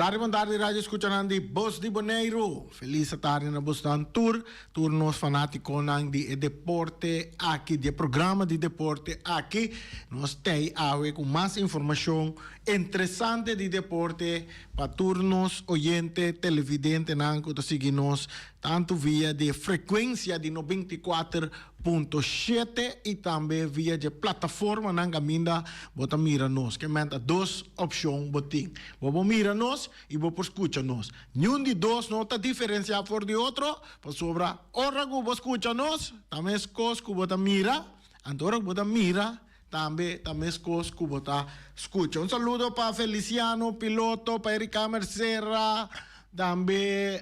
tardi, bon tardi radio escuchanan di Bos di Boneiru. Feliz tardi na bosnan tur, tur nos fanaticonan di e deporte aki, di e programa di deporte aki. Nos tei awe cu mas informacion interesante di deporte pa tur nos oyente, televidentenan cu ta sigui nos tanto via di e frecuencia di 94.7 y tambe via dje plataformanan caminda bo ta mira nos. Ke menta dos opcion bo tin. Bo por mira nos y bo por scucha nos. Niun di dos no ta diferencia for di otro, pasobra ora cu bo scucha nos ta mescos cu bo ta mira, anto ora cu bo ta mira Tambe ta meskos ku bo ta skucha. Un saludo pa Feliciano Piloto, pa Erika Mercera, tambe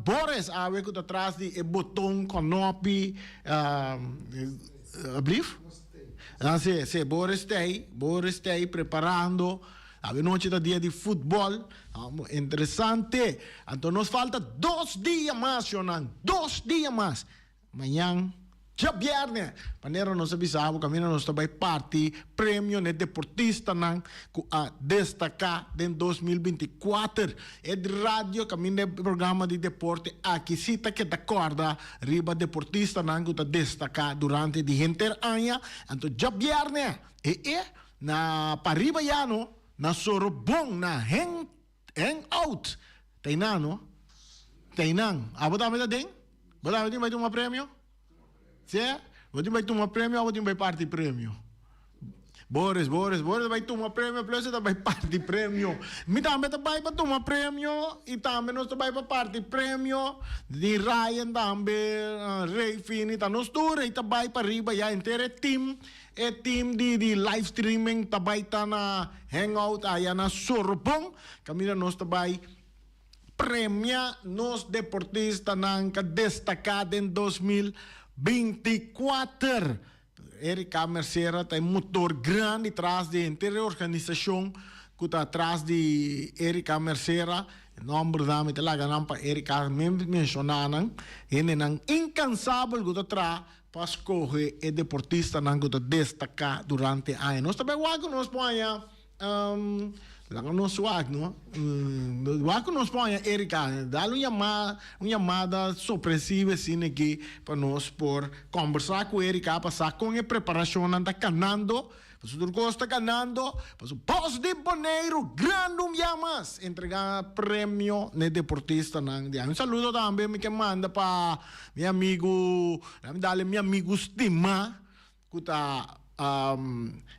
Boris awe ku ta tras di e boton konopi. Ablief? Ah, si, si, Boris tei, Boris tei preparando. Awe nochi ta dia di futbol. Interesante. Anto nos falta dos dia mas, shonnan. Dos dia mas. Mañan, djabièrnè, manera nos a bisa bo kaminda nos ta bai parti premio n'e deportistanan ku a destaká den 2024. E radio kaminda e programa di deporte aki si ta keda kòrda riba deportistanan ku ta destaká durante di henter aña. Anto djabièrnè e e na pariba ya no, na Sorobon na Hen Hangout. Ta einan no? Ta einan. Abo tambe ta den? Bo tambe tin bai tuma premio? Sí? Bo tin bai tuma premio abo tin bai parti premio? Boris, Boris, Boris bai tuma premio plus e ta bai parti premio. Mi tambe ta bai pa tuma premio y tambe nos ta bai pa parti premio. Di Ryan tambe, Ray Fini, ta nos tur ey ta bai pa riba ya henter e team. E team di di live streaming ta bai ta na hangout aya na Sorbon kaminda nos ta bai premia nos deportistanan ka destaká den 2024. Erika Mercera ta e motor grandi tras di henter e organisashon ku ta tras di Erika Mercera. E nòmbernan mi ta laga nan pa Erika menshoná nan. Hendenan inkansabel ku ta traha Pa skohe e deportistanan ku ta destaká durante aña. Nos ta bai wak ku nos por haña, laga nos wak no, wak ku nos por haña Erika, dal un yamada, un yamada sorpresivo asina aki pa nos por kòmbersá ku Erika pa sa kon e preparashonnan ta kanando. Pasobra tur kos ta ganando, pasobra Bos di Boneiru grandi un bia mas entrega premio n'e deportistanan di aña. Un saludo tambe mi ke manda pa mi amigu, mi dale mi amigu stima ku ta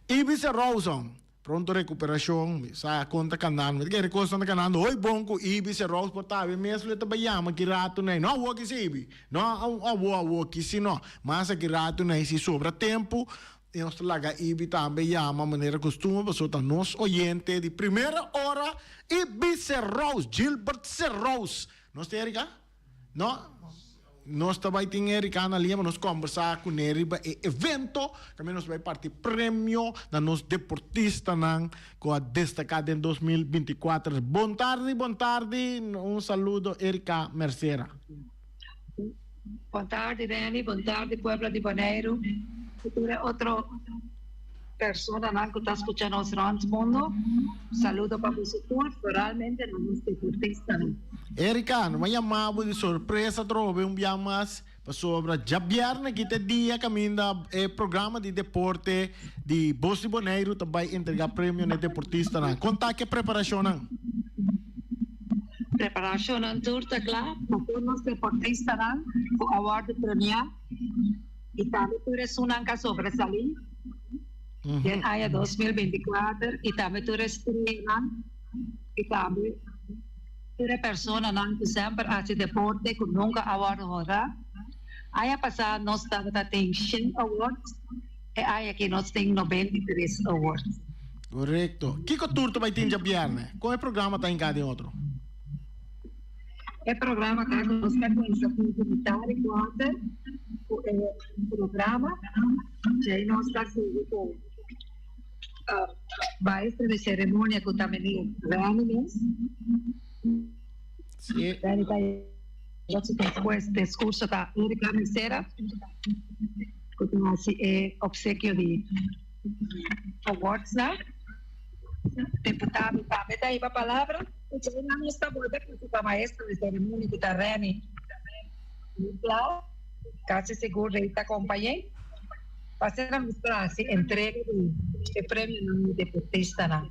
Ibis Rawson. Pronto rekuperashon, mi sa kon ta kanando, mi ta kere kosnan ta kanando hoy bon ku Ibis Rawson por ta awe mes lo e ta bai yama ki ratu nei. No awor ki si Ibi, no awor awor ki si no, mas aki ratu nei si sobra tempu. I nos ta laga Ibi tambe yama manera costumber pasobra ta nos oyente di primera ora, Ibi Serrous, Gilbert Serrous. Nos tin Erika? No? Nos ta bai tin Erika na liña pa nos combersa cune riba e evento. Tambe nos ta bai parti premio na nos deportistanan cu a destaca den 2024. Bon tardi, bon tardi. Un saludo Erika Mercera. Bon tardi Renny, bon tardi pueblo di Boneiru y tur e otro personanan cu ta scucha nos rond mundo. Saludo pa boso tur, foralmente na nos deportistanan. Erika, no a yama bo di sorpresa atrobe un bia mas pasobra djabièrnè aki ta e dia kaminda e programa di deporte di Bos di Boneiru ta bai entrega premio na e deportistanan. Kon ta ku e preparashonnan? Preparashonnan tur ta kla pa tur nos deportistanan ku a wòrdu premiá i tambe tur esunnan ku a sobresalí den aña 2024 i tambe tur e streanan i tambe tur e personanan ku semper a hasi deporte ku nunka a wòrdu honrá. Aña pasá nos tabata tin shen awards. E aña aki nos tin 93 awards. Korekto. Kiko tur ta bai tin djabièrnè? Kon e programa ta hinká den otro? E programa ta ku nos ta kuminsá ku mitad di kuater ku e programa. Djei nos ta sigui ku maestro di seremonia ku ta meneer Remy mes. Sí. Remy ta despues diskurso ta Erika Mercera. Ku ta hasi e opsekio di awardsnan. Diputado tambe ta hiba palabra. Eseinan nos ta bolbe pasa pa maestro di ceremonia cu ta Remy Niclau. Casi sigur rey ta compañ'é. Pa asina nos por haci entrega di e premionan di deportistanan.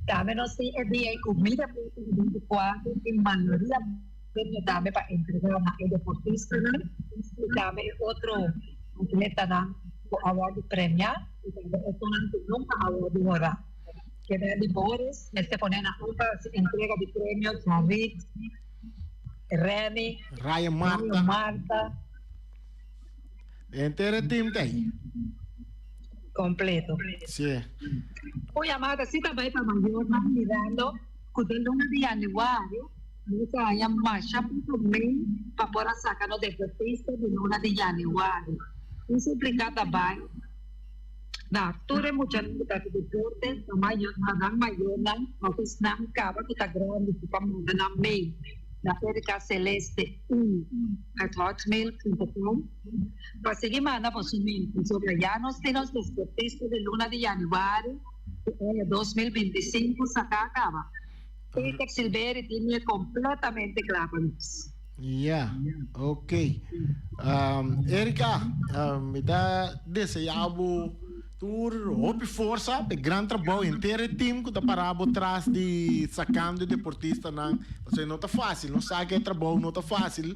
Tambe nos tin e dia y comida por tin 24 tin mayoria premio tambe pa entrega na e deportistanan y tambe e otro atletanan cu a wordo premia. I tambe esunnan ku nunka a wòrdu horá. Keda di Boris mester pone na un pa hasi entrega di premio David, Remy, Ryan Marta. Ryan Marta. Henter e team ta ei. Kompleto. Sí. Un yamada si ta bai pa mayornan mirando ku den luna di yanüari nos a haña masha poko mei pa por a saka nos deportista di luna di yanüari. Un supliká ta bai na tur e muchanan ku ta hasi deporte pa na nan mayornan òf esnan kaba ku ta grandi ku pa manda nan mail na ericaceleste un at hotmail punto com pa sigui manda boso mail pasobra ya nos tin nos deportista di luna di yanüari di aña 2025 saká kaba. Peter Silveri tin e kompletamente kla pa nos. Ya, ok. Erika, mi ta desea bo tur hopi forsa p'e gran trabou, henter e team ku ta para bo tras di sakando e deportistanan, pasobra no ta fásil, nos sa ku e trabou no ta fásil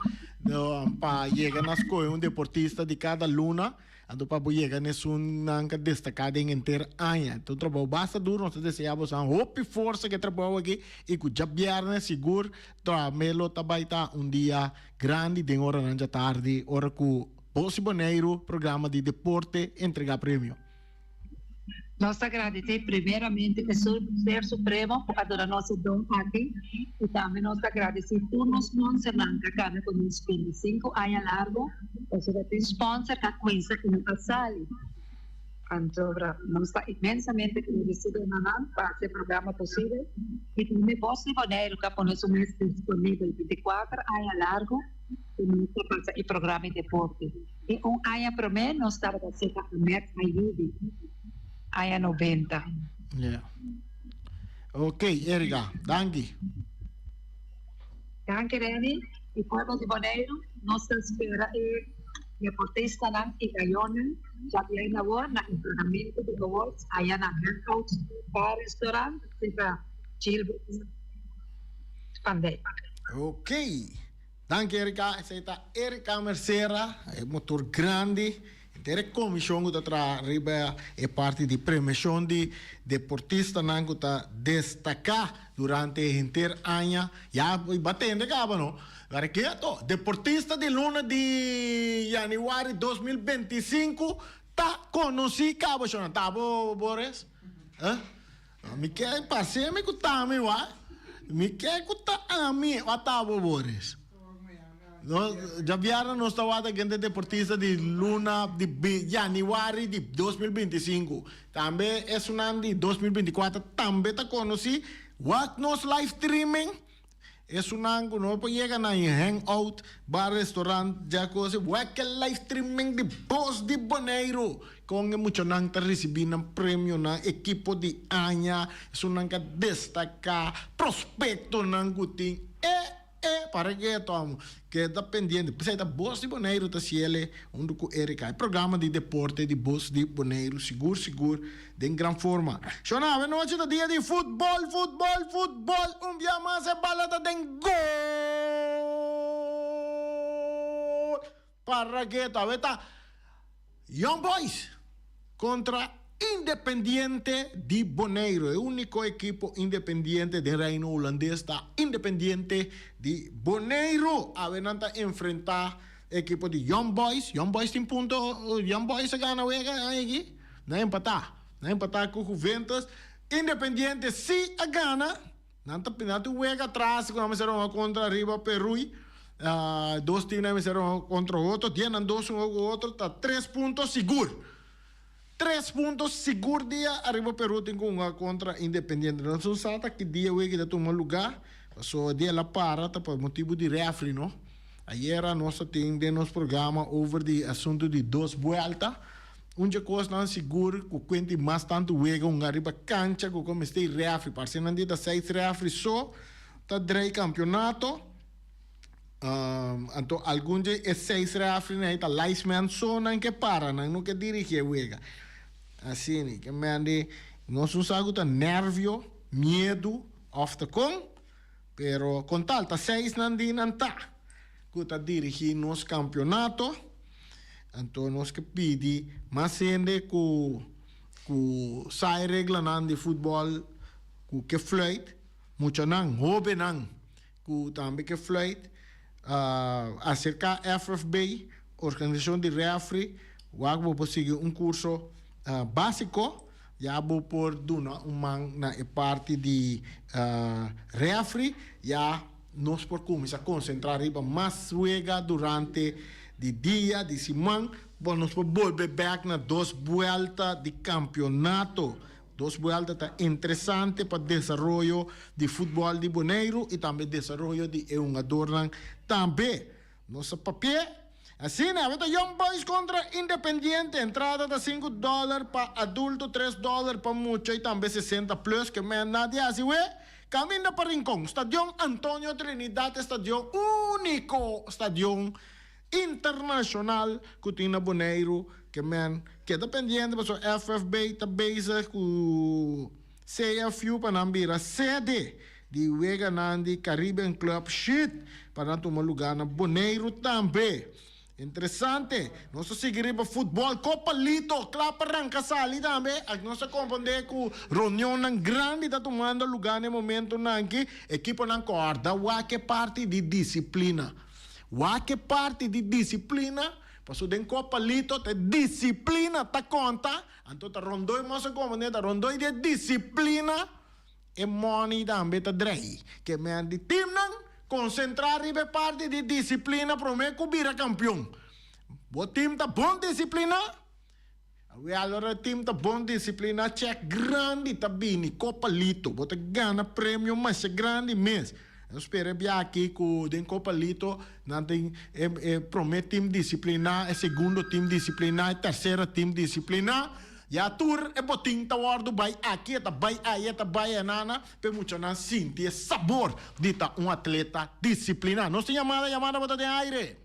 pa yega na skohe un deportista di kada luna. Anto pa bo yega na esunnan ka destaká den henter aña. Ta un trabou basta duro, nos ta deseá bosan hopi forsa ku e trabou aki i ku djabièrnè sigur tambe lo ta bai ta un dia grandi den oranan djatardi ora ku Bos di Boneiru programa di deporte entregá premio. Nos ta gradisí primeramente e Ser Supremo ku a duna nos e don aki i tambe nos ta gradisí tur nos sponsornan ku a kana ku nos 25 aña largu, pasobra tin sponsor ku a kuminsa i no a sali. Anto nos ta inmensamente gradisido na nan pa hasi e programa posibel i tambe Bos di Boneiru ku a pone su mes disponibel 24 aña largu ku nos ta pasa e programa di deporte. E un aña promé nos tabata seta Ahmed Ayubi, aña 90. Yeah. Ok, Erika, danki. Danki Remy y pueblo di Boneiru, nos ta spera e deportistanan y gayonan djabièrnè awor na entrenamento di awards aya na Hangout Bar Restaurant cerca Gilbert van Dijk. Ok. Danki Erika, esei ta Erika Mercera, e motor grandi, henter e komishon ku ta traha riba e parti di premiashon di deportistanan ku ta destaká durante henter aña. Ya bo a tende kaba no? Wara keto, deportista di luna di yanüari 2025 ta konosí kaba shona. Ta bo Boris? Eh? Mi ke parse mi ku ta ami wak. Mi ke ku ta ami wak ta bo Boris. No, djabièrnè nos ta wak agente deportista di luna di yanüari di 2025. Tambe esunnan di 2024 tambe ta konosí. Wak nos live streaming. Esunnan ku no por yega na e hangout, bar, restaurant, djakosi, wak e live streaming di Bos di Boneiru! Kon e muchanan ta risibí nan premionan, ekipo di aña, esunnan ka destaká, prospektonan ku tin, e e para ke amo keda pendiente. P'esei ta Bos di Boneiru ta siele huntu ku Erika. E programa di deporte di Bos di Boneiru sigur sigur Den gran forma. Shona, awe nochi ta dia di futbol, futbol, futbol! Un bia mas e bala ta den gol! Para ketu, awe ta Young Boys kontra Independiente di Boneiru. E uniko ekipo independiente den Reino Hulandes ta Independiente di Boneiru. Awe nan ta enfrenta ekipo di Young Boys. Young Boys tin punto, Young Boys a gana wega aña aki. Nan empatá. Nan empatá ku Juventus. Independiente sí a gana. Nan ta nan tin wega atras ku nan mester hunga kontra riba Perui. Dos tim nan mester hunga kontra otro. Dia nan dos hunga ku otro ta tres punto sigur. Tres punto sigur dia ariba Peru tin ku hunga kontra Independiente. Nos no sa ta ki dia wega ta tuma lugá. Pasobra dia el a para ta pa motibu di refri no. Ayera nos ta tin den nos programa over di asuntu di dos buelta. Un dje kosnan sigur ku kuenti mas tantu wega un ariba kancha ku ku mester refri. Parse nan di ta seis refri so ta drei kampionato. Anto algun dje e seis refrinan ei ta linesman so nan ke para, nan no ke dirigi e wega. Asina ke men di nos no sa ku ta nervio, miedu òf ta kon, pero kon tal ta seis nan di nan ta ku ta dirigi nos kampionato. Anto nos ke pidi mas hende ku ku sa e reglanan di futbòl ku ke fluit, muchanan, hóbennan ku tambe ke fluit, aserká FFB, organisashon di rèfri, wak bo por sigui un kurso básiko, ya bo por duna un man na e parti di rèfri, ya. Nos por kuminsá konsentrá riba mas wega durante di dia, di siman. Bon, nos por bolbe bèk na dos buèlta di kampionato. Dos buèlta ta interesante pa desaroyo di futbòl di Boneiru i tambe desaroyo di e hungadornan tambe. Nos a papi'é. Asina, awe ta Young Boys kontra Independiente. Entrada ta sinku dòler pa adulto, tres dòler pa mucha i tambe sesenta plus. Ke men na di hasi we? Kaminda pa Rincon, Stadion Antonio Trinidad e stadion úniko stadion internashonal ku tin na Boneiru. Ke men keda pendiente pasobra FFB ta bezig ku CFU pa nan bira sede di weganan di Caribbean Club Shit pa nan tuma lugar na Boneiru tambe. Interesante. Nos ta sigui riba futbol. Copa Lito kla pa ranka sali tambe. Aki nos ta komprende ku reunionnan grandi ta tumando lugar na e momentonan aki. Ekiponan kòrda wak e parti di disiplina. Wak e parti di disiplina pasobra den Copa Lito ta e disiplina ta konta. Anto ta rondoi mos a komprende ta rondoi di e disiplina. E money tambe ta drei. Ke men di teamnan konsentrá riba e parti di disiplina promé ku bira kampion. Bo team ta bon disipliná? Awel ora e team ta bon disipliná chèk grandi ta bini, Copa Lito. Bo ta gana premio masha grandi mes. Nos spera e bia aki ku den Copa Lito nan tin e e promé team disipliná, e segundo team disipliná, e tersera team disipliná. Ya tur e botin ta wòrdu bai aki, e ta bai aya, e ta bai enana, pa e muchanan sinti e sabor di ta un atleta disipliná. Nos tin yamada, yamada bo ta den aire.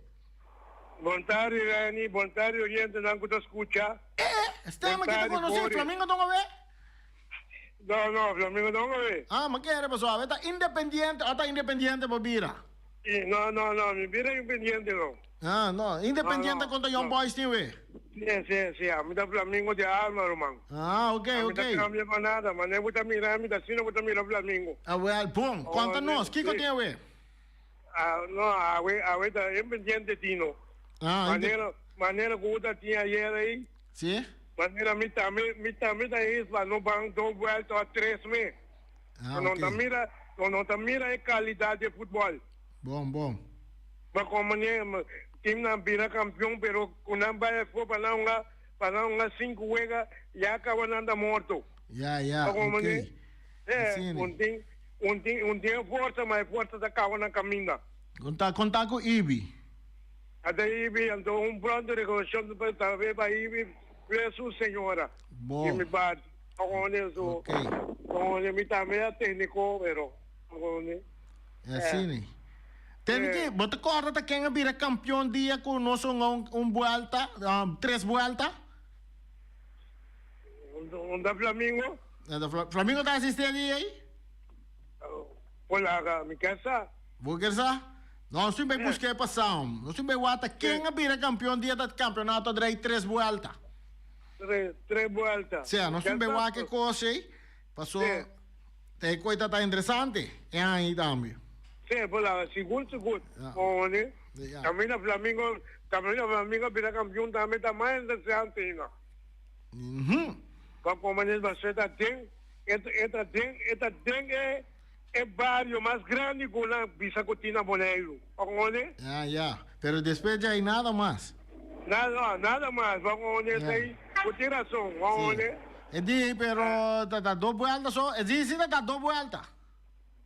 Bon tardi Renny, bon tardi orientenan ku ta skucha. E, e stema ki ta konosí, Flamingo ta un awe? No, no, Flamingo ta un awe. Ah, mi kere pasobra awe ta Independiente, o ta Independiente bo bira? No, no, no, mi bira Independiente no. Ah, no, Independiente kontra Young Boys tin we? Si, si, si, ami ta Flamingo di alma, ruman. Ah, ok, ok. Ami ta cambia pa nada, ma ne bo ta mira mi ta asina bo ta mira Flamingo. Ah, wel, bon, conta nos, kico tin awe? Ah, no, awe, awe ta Independiente tino. Ah, Manera, manera cu bo ta tin ayer ey. Si. Manera mi tambe, mi tambe ta eens pa no ban dos vuelta of tres me. Ah, No ok. ta mira, no ta mira e calidad di futbol. Bon, bon. Ma como ne teamnan bira campeon pero cu nan bay afo pa nan hunga pa nan hunga cinco wega ya caba nan ta morto. Ya, ya, Pa como ok. ne eh Asina. un tin un tin un tin e forsa ma e forsa ta caba na caminda. Conta conta cu Ibi. Ata Ibi anto un pronto recuperacion pa tambe pa Ibi plus su señora. Bon. Di mi parti. Pa como ne so Ok. como ne mi tambe a tecnico pero pa como ne. E asina. Tende ki, bo ta kòrda ta ken a bira kampion dia ku nos hunga un un buèlta, tres buèlta? Un ta Flamingo? Flamingo ta asistí e dia ei? Polaga, mi ker sa. Bo ker sa? No, nos tin bai buska e pasao. Nos tin bai wak ta ken a bira kampion dia dat kampionato a drai tres buèlta. Tres, tres buèlta. Sea, nos tin bai wak e kos ei, paso. Ta e koe ta ta interesante e aña tambe. Sí, por la sigur sigur. Oné. Caminda Flamingo, Caminda Flamingo bira campeón tambe ta mas interesante ainda. Pa como nes basé ta den, e ta den, e ta den e e bario mas grandi ku nan bisa ku tin na Boneiru. Oné. Ya, ya. Pero despues djai nada mas. Nada, nada mas. Bo oné esei, bo tin rason. Oné. E di, pero ta ta dos buelta so. E di si ta ta dos buelta.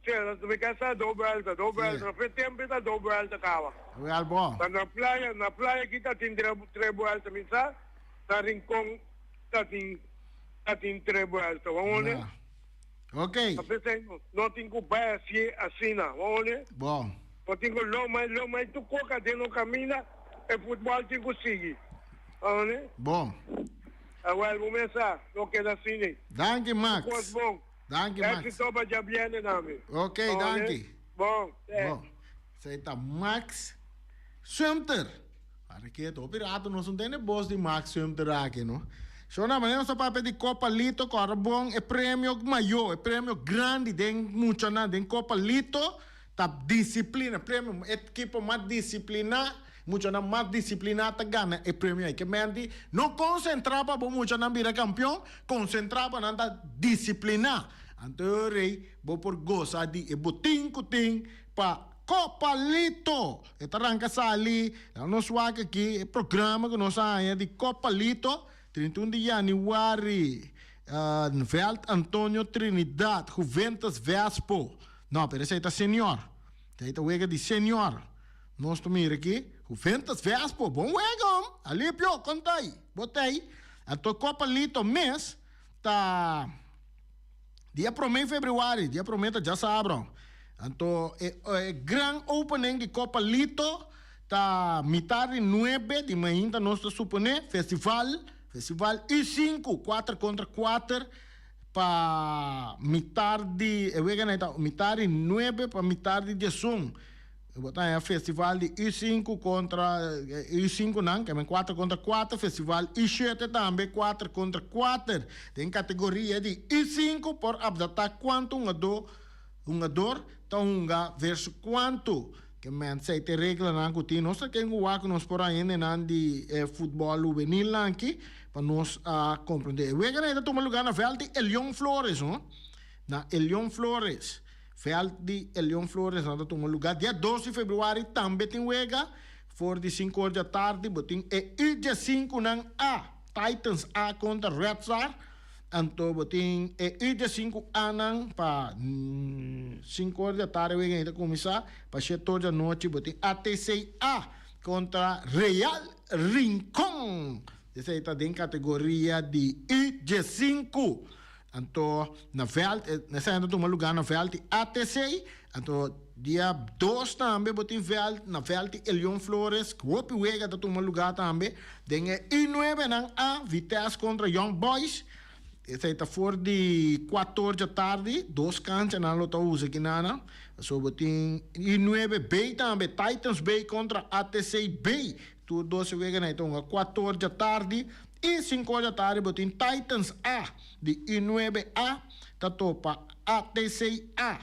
Si, mi ka sa dos buelta, dos buelta. No fe tempo ta dos buelta caba. Wel bon. Pa na playa, na playa aki ta tin tres, tres buelta, mi sa. Na Rincon ta tin ta tin tres buelta, bo wone? Ja. Ok. A pesey no, no tin cu bay hacié asina, bo wone? Bon. Bo tin cu loma y loma y tur coca den no caminda, e futbol tin cu sigui, bo wone? Bon. Awel, bo mes sa, no keda asina. Danki, Max. Tur cos bon. Danki, Max. Éxito pa djabierne nami. Ok, Bo wone? danki. Bon, te. Bon. Esey ta Max Sumter. Para ke hopi rato nos no tene bos di Max Sumter aki no. Shona, manera nos ta papia di Copa Lito, kòrda bon e premio mayó, e premio grandi den muchanan den Copa Lito ta disiplina. Premio, e ekipo mas disipliná, muchanan mas disipliná ta gana e premio ei. Ke men di no konsentrá pa bo muchanan bira kampion, konsentrá pa nan ta disipliná. Anto rei bo por gosa di e botin ku tin pa Copa Lito! E ta ranka sali na nos wak aki e programa ku nos a haña di Copa Lito, 31 di yanüari, Veld Antonio Trinidad, Juventus Vespo. No, pero esei ta senior. Esei ta wega di senior. Nos ta mira aki, Juventus Vespo, bon wega hom! Alipio, kontei, bo tei. Anto Copa Lito mes ta. Dia promé febrüari, dia promé ta djasabra. Anto e e gran opening di Copa Lito ta mitar di nuebe di mainta nos ta suponé festival, festival U sinku, kuater kontra kuater pa mitar di e wega nan ta mitar di nuebe pa mitar di diesun. Bo ta haña festival di U sinku kontra U sinku nan, ke men kuater kontra kuater, festival U shete tambe kuater kontra kuater. Den kategoria di U sinku por apdatá kuantu hungadó hungador ta hunga versus kuantu. Ke men esei ta e reglanan ku tin. Nos ta ken ku wak nos por haña hendenan di e futbòl hubenilnan aki pa nos a komprendé. E weganan ei ta tuma lugá na vèlt di Elion Flores, no? Na Elion Flores. Veld di Elion Flores nan ta tuma luga dia dos di februari tambe tin wega for di sinku or di atardi bo tin e U diesinku nan A Titans A kontra Red Star anto bo tin e U diesinku A nan pa sinku or di atardi wega ta kuminsa pa shete or di anochi bo tin ATC A kontra Real Rincon esei ta den kategoria di U diesinku. Anto na veld, esei ta tuma luga na veld di ATC. Anto dia dos tambe bo tin veld na veld di Elion Flores. Hopi wega ta tuma luga tambe den e U nuebe nan A, Vitesse kontra Young Boys. Esei ta for di kuator djatardi, dos kanchanan lo ta usa kinana. So bo tin U nuebe B tambe, Titans B kontra ATC B. Tur dos e weganan ta hunga kuator djatardi i sinku djatardi bo tin Titans A di U nuebe A ta topa ATC A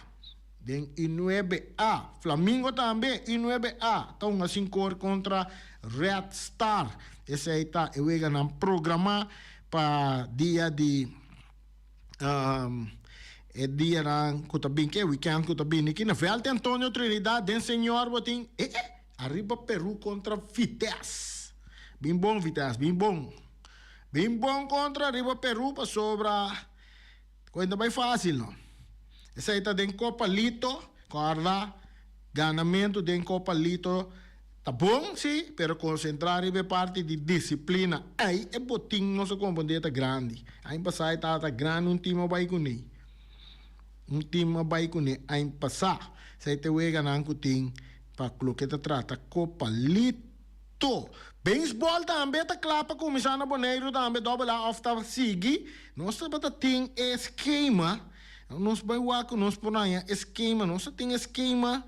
den U nuebe A. Flamingo tambe U nuebe A ta hunga sinkor kontra Red Star. Esei ta e weganan programá pa dia di e dianan ku ta bin ke wikènt ku ta bini aki na vèlt di Antonio Trinidad den Señor bo tin e Arriba Peru kontra Vitesse. Bin bon Vitesse, bin bon. Bin bon kontra Arriba Peru pasobra koe no ta bai fásil no. Esei ta den Copa Lito, kòrda ganamentu den Copa Lito ta bon si, pero konsentrá riba e parti di disiplina. Ei e botin nos a komprondé ta grandi. Aña pasá e tabata grandi un tim a bai kuné. Un tim a bai kuné aña pasá. Esei ta e weganan ku tin. Pa loke ta trata Copa Lito. Beisbòl tambe ta kla pa kuminsá na Boneiru tambe Dòbel A òf ta sigui. Nos tabata tin e skema, nos bai wak ku nos por haña e skema. Nos ta tin e skema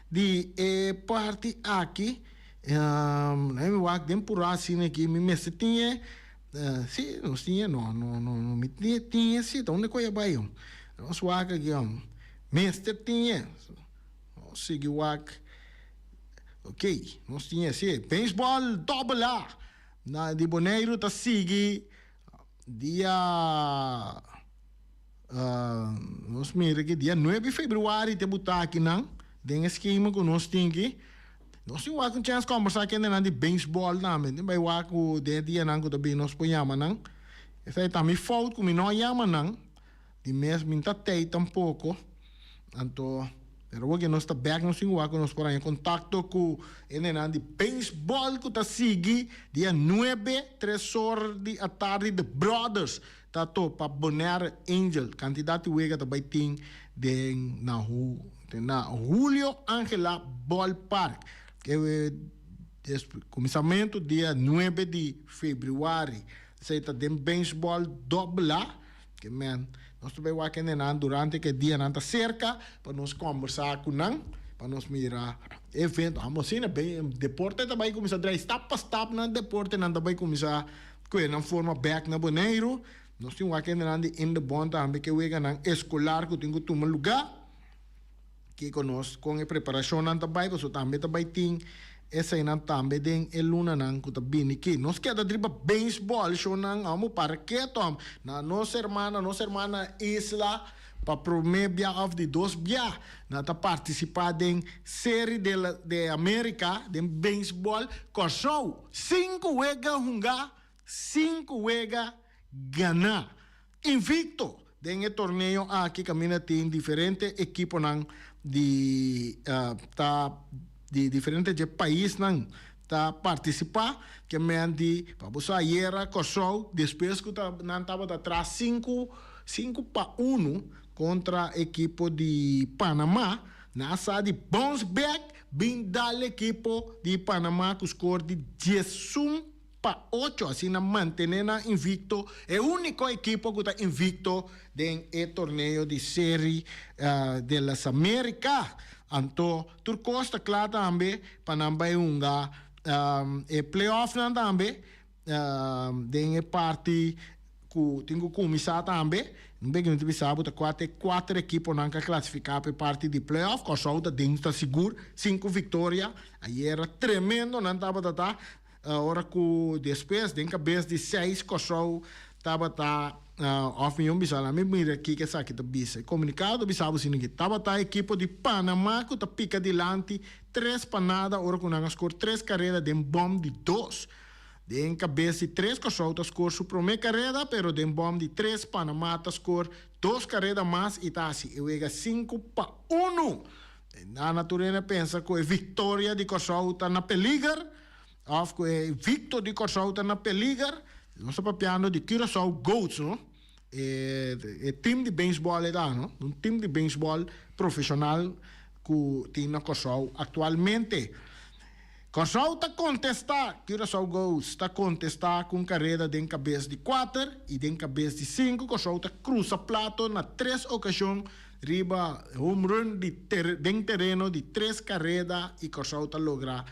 di e parti aki. Laat mi wak den purá asina aki. Mi mester tin e, si nos tin e, no no no mi tin e si, ta unda ku e bai? Nos wak aki, mester tin e. Nos sigui wak. Ok, nos tin esei. Beisbòl dòbel A na di Boneiru ta sigui dia nos mira aki dia nuebe di februari ta buta akinan den e skema ku nos tin aki. Nos tin wak un chèns kòmbersá kendenan di beisbòl tambe. Tin bai wak ku den e dianan ku ta bin nos por yama nan. Esei ta mi fout ku mi no a yama nan. Di mes mi no ta tei tampoko. Anto. Pero awor ke nos ta bek nos tin wak ku nos por haña kontakto ku e nenan di beisbòl ku ta sigui dia nuebe tres or di atardi The Brothers ta topa Bonaire Angel. Kantidat di wega ta bai tin den na na Julio Angela Ballpark. E kuminsamentu dia nuebe di febrüari. Esei ta den beisbòl dòbel A. Ke men, nos ta bai wak hende nan durante ke dianan ta serka pa nos kombersá ku nan, pa nos mira e evento. Amo asina ben deporte ta bai kuminsá drai stap pa stap nan deportenan ta bai kuminsá kue nan forma bèk na Boneiru. Nos tin wak hende nan di Indebon tambe ke weganan eskolar ku tin ku tuma lugá. Kiko nos kon e preparashonnan ta bai pasobra tambe ta bai tin eseinan tambe den e lunanan ku ta bini ki. Nos keda driba beisbòl shownan amo para keto am na nos hermana nos hermana Isla pa prome bia òf di dos bia nan ta partisipá den Seri de la de Amerika den beisbòl Kòrsou sinku wega hungá sinku wega ganá. Invicto den e torneo aki caminda tin diferente equiponan di ta di diferente dje paisnan ta participa ke men di pa bo sa ayera Corsou despues cu ta nan tabata tras sinku sinku pa uno contra equipo di Panama nan a sa di bounce back bin dal equipo di Panama cu score di diesun pa ocho, asina mantene nan invicto, e unico ekipo cu ta invicto den e torneo di Serie de las America. Anto tur cos ta cla tambe pa nan bay hunga e playoffnan tambe den e parti cu tin cu cuminsa tambe. Un bek mi ta bisa bo ta cua ta e cuater ekiponan cu a clasifica pa e parti di playoff. Corsou ta den ta sigur, cinco victoria. Ayera tremendo nan tabata ta. Ora ku despues den kabes di seis Kòrsou tabata òf mi yon bisa la mi mira kiko esaki ta bisa. E komunikado ta bisa bo sino ke tabata ekipo di Panama ku ta pika dilanti tres pa nada ora ku nan a skor tres kareda den bòm di dos. Den kabes di tres Kòrsou ta skor su promé kareda pero den bòm di tres Panama ta skor dos kareda mas i ta hasi e wega 5-1. Nana Turena pensa ku e viktoria di Kòrsou ta na peliger. Of ku e victo di Kòrsou ta na peliger. Nos ta papiando di Curaçao Goats, no? E e team di beisbòl e ta, no? Un team di beisbòl profeshonal ku tin na Kòrsou aktualmente. Kòrsou ta kontestá, Curaçao Goats ta kontestá ku un kareda den kabes di kuater i den kabes di sinku. Kòrsou ta krusa plato na tres okashon riba home run di den tereno di tres kareda i Kòrsou ta logra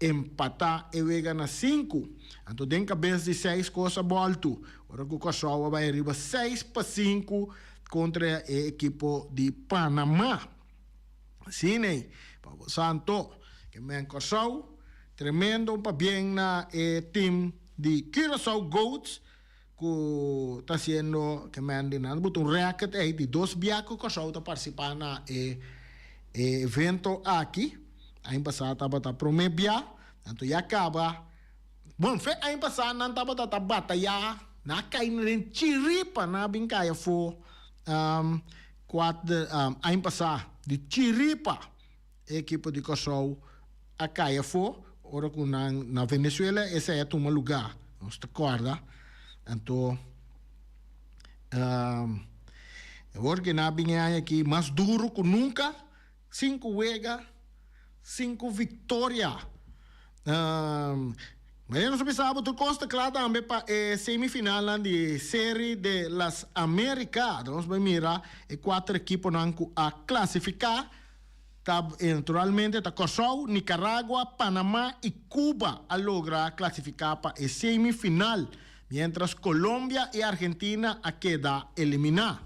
empatá e wega na sinku. Anto den kabes di seis kos a bòltu, ora ku Kòrsou a bai ariba 6-5 kontra e ekipo di Panamá. Asina pa bo sa anto ke men Kòrsou tremendo un pabien na e tim di Curaçao Goats ku ta hasiendo ke men di nan buta un rèkert ei di dos bia ku Kòrsou ta partisipá na e evento aki. Aña pasá tabata promé bia, anto ya kaba. Bon, fe aña pasá nan tabata ta batayá, nan a kai na den chiripa, nan a bin kai afó kuater aña pasá di chiripa e ekipo di Kòrsou a kai afó ora ku nan na Venezuela esei a tuma lugá, nos ta kòrda. Anto awor ke nan a bin e aña aki mas duru ku nunka, sinku wega, sinku viktoria. Manera nos a bisa bo tur kos ta kla tambe pa e semifinalnan di Seri de las America. Nos bai mira e kuater ekiponan ku a klasifiká. Ta naturalmente ta Kòrsou, Nicaragua, Panamá i Cuba a logra klasifiká pa e semifinal, miéntras Colombia i Argentina a keda eliminá.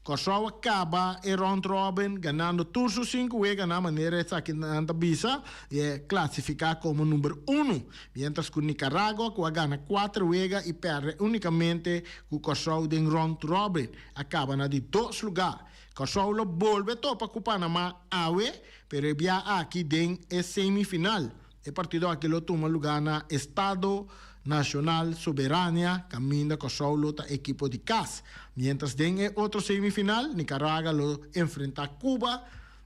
Kòrsou a kaba e round robin ganando tur su sinku weganan manera esaki nan ta bisa i a klasifiká komo number unu, miéntras ku Nicaragua ku a gana kuater wega i pèrdè únikamente ku Kòrsou den round robin a kaba na di dos lugá. Kòrsou lo bolbe topa ku Panamá awe, pero e bia aki den e semifinal. E partido aki lo tuma lugá na Estado Nacional Soberania, kaminda Kòrsou lo ta ekipo di kas. Miéntras den e otro semifinal, Nicaragua lo enfrentá Cuba.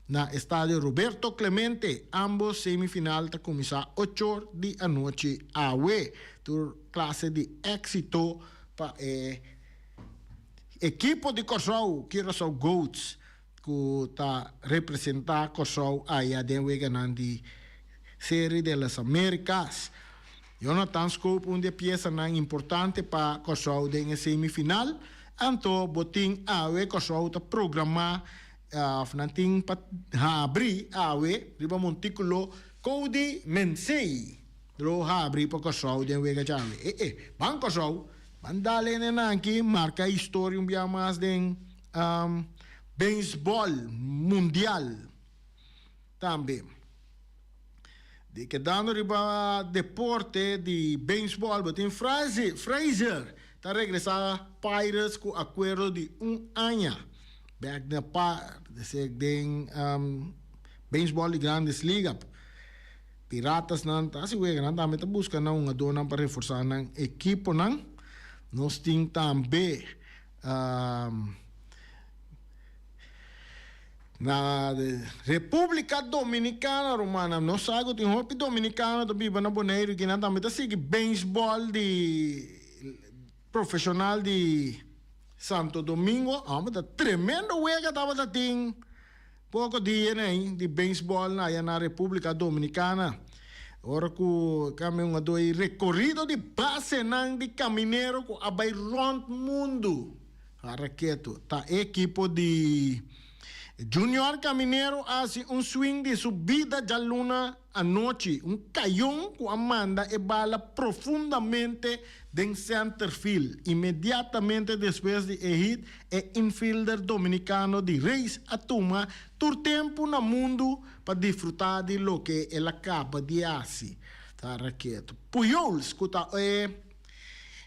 na Estadio Roberto Clemente. Ambos semifinal ta kuminsá ochor di anochi awe. Tur klase di éksito pa e ekipo di Kòrsou, Curaçao Goats, ku ta representá Kòrsou aya den weganan di Serie de las Americas. Jonathan Schoop un di e piesanan importante pa Kòrsou den e semifinal. Anto bo tin awe Kòrsou ta programá òf nan tin pa habri awe riba montíkulo Cody Mensey lo habri pa Kòrsou den wega djawe. E e, ban Kòrsou, ban dal hende nan aki marka historia un bia mas den beisbòl mundial tambe. Di kedando riba deporte di beisbòl bo tin Frazier ta regresá Pirates ku akuerdo di un aña bèk na den beisbòl di Grandes Liga. Piratasnan ta hasi wega, nan tambe ta buska nan hungadónan pa reforsá nan ekiponan. Nos tin tambe Na Republica Dominicana, rumannan, nos sa cu tin hopi Dominicano ta biba na Boneiru y kinan tambe ta sigui beisbol di profesional di Santo Domingo. Homber, ta tremendo wega tabata tin poco dia nei di beisbol aya na Republica Dominicana. Ora cu cambia un ado y recorido di basenan di caminero cu a bay rond mundo. Raketo ta e ekipo di Junior Caminero a hasi un swing di su bida djaluna anochi, un kayon ku a manda e bala profundamente den centerfield. Inmediatamente despues di e hit, e infielder dominikano di Rays a tuma tur tempu na mundu pa disfrutá di loke el a kaba di hasi. Ta Raketo Pujols ku ta e.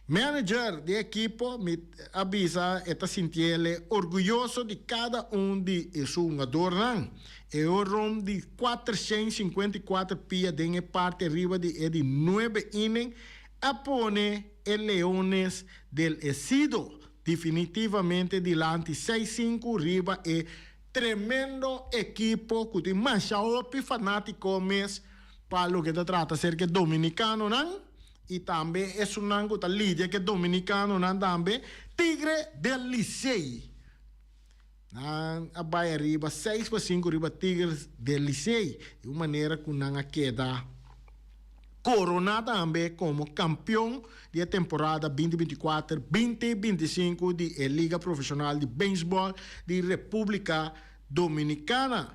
Manager di ekipo mi a bisa e ta sintiele orguyoso di kada un di e su hungadornan. E horom di 454 pia den e parti ariba di e di nuebe inning a pone e Leones del Esido definitivamente dilanti seis sinku riba e tremendo ekipo ku tin masha hopi fanatiko mes pa loke ta trata aserka e dominikanonan. I tambe esunnan ku ta lidia ku e dominikanonan tambe, Tigre del Licey. Nan a bai ariba seis pa sinku riba Tigres del Licey, di un manera ku nan a keda koroná tambe komo kampion di e temporada binti 24, 2025 di e Liga Profeshonal di Beisbòl di Repúblika Dominikana.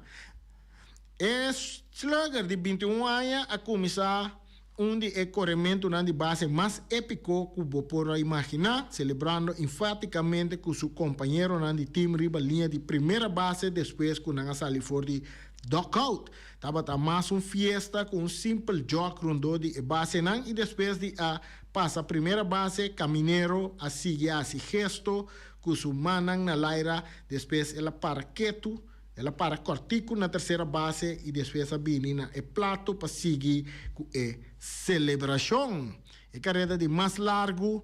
E slugger di 21 aña a kuminsá Un di e korementunan di base mas épiko ku bo por a imaginá, selebrando enfátikamente ku su kompañeronan di tim riba liña di primera base despues ku nan a sali for di dugout. Tabata mas un fiesta ku un simpel jòg rondó di e basenan i despues di a pasa primera base, Caminero a sigui hasi gesto ku su mannan na laira, despues el a para ketu. El a para kòrtiku na tersera base i despues a bini na e plato pa sigui ku e selebrashon. E kareda di mas largu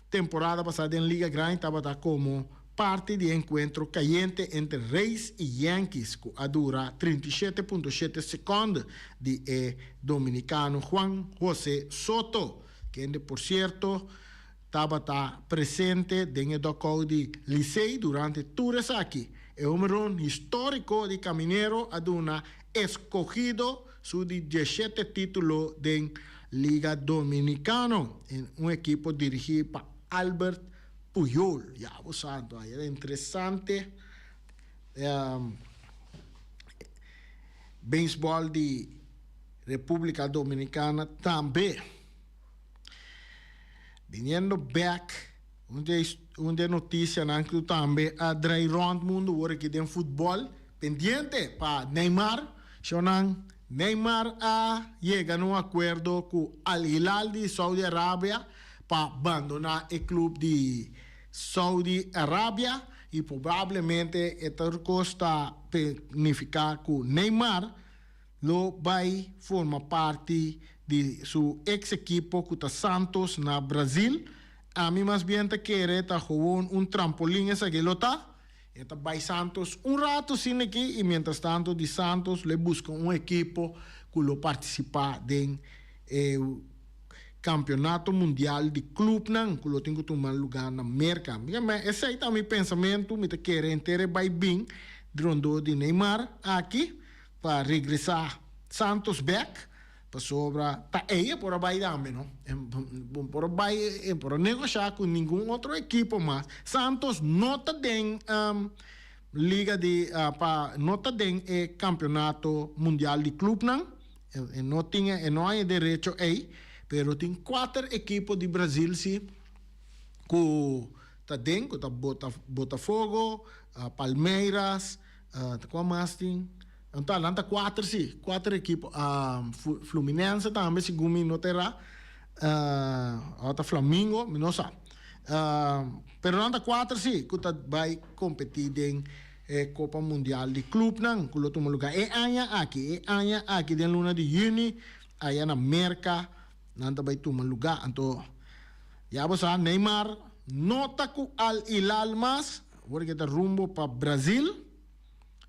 temporada pasá den Liga Grandi tabata komo parti di e enkuentro kayente entre Rays i Yankees ku a dura 37.7 sekònde di e dominikano Juan Jose Soto, kende por sierto tabata presente den e dugout di Licey durante tur esaki. E homerun historico di Caminero a duna Escogido su di diesshete titulo den Liga Dominicano, en un ekipo dirigi pa Albert Pujol. Ya bo santo, ay era interesante beisbol di Republica Dominicana tambe. Biniendo bek, un di un di e noticianan cu tambe a draai rond mundo wor aki den futbol, pendiente pa Neymar, shownan Neymar a yega na un acuerdo cu Al Hilal di Saudi Arabia pa bandona e club di Saudi Arabia y probablemente e ta cos ta significa cu Neymar lo bai forma parti di su ex ekipo ku ta Santos na Brazil. Ami mas bien ta kere ta gewoon un trampolin esaki lo ta. E ta bai Santos un rato sin aki y mientras tanto di Santos lo e busca un ekipo cu lo participa den e Campeonato Mundial di Clubnan cu lo tin cu tuma lugar na Merca. Esey ta mi pensamento, mi ta kere henter e bai bin rondó di Neymar aki pa regresa Santos bek. Pasobra ta ey e por a bay tambe, no? E por a bay, e por a negocia cu ningun otro ekipo mas. Santos no ta den liga di pa no ta den e campeonato mundial di clubnan. E no tin e no hay e derecho ey, pero tin cuater ekipo di Brazil si cu ta den, cu ta Botafogo, Palmeiras, Ta kua mas tin? Anto nan ta kuater si, kuater ekipo. Fluminense tambe segun mi no ta erá. Ora ta Flamingo, mi no sa. Pero nan ta kuater si ku ta bai kompetí den e Kopa Mundial di Klupnan ku lo tuma lugá e aña aki. E aña aki den luna di yüni aya na Merka nan ta bai tuma lugá. Anto ya bo sa Neymar no ta ku Al Hilal mas. Awor ke ta rumbo pa Brazil,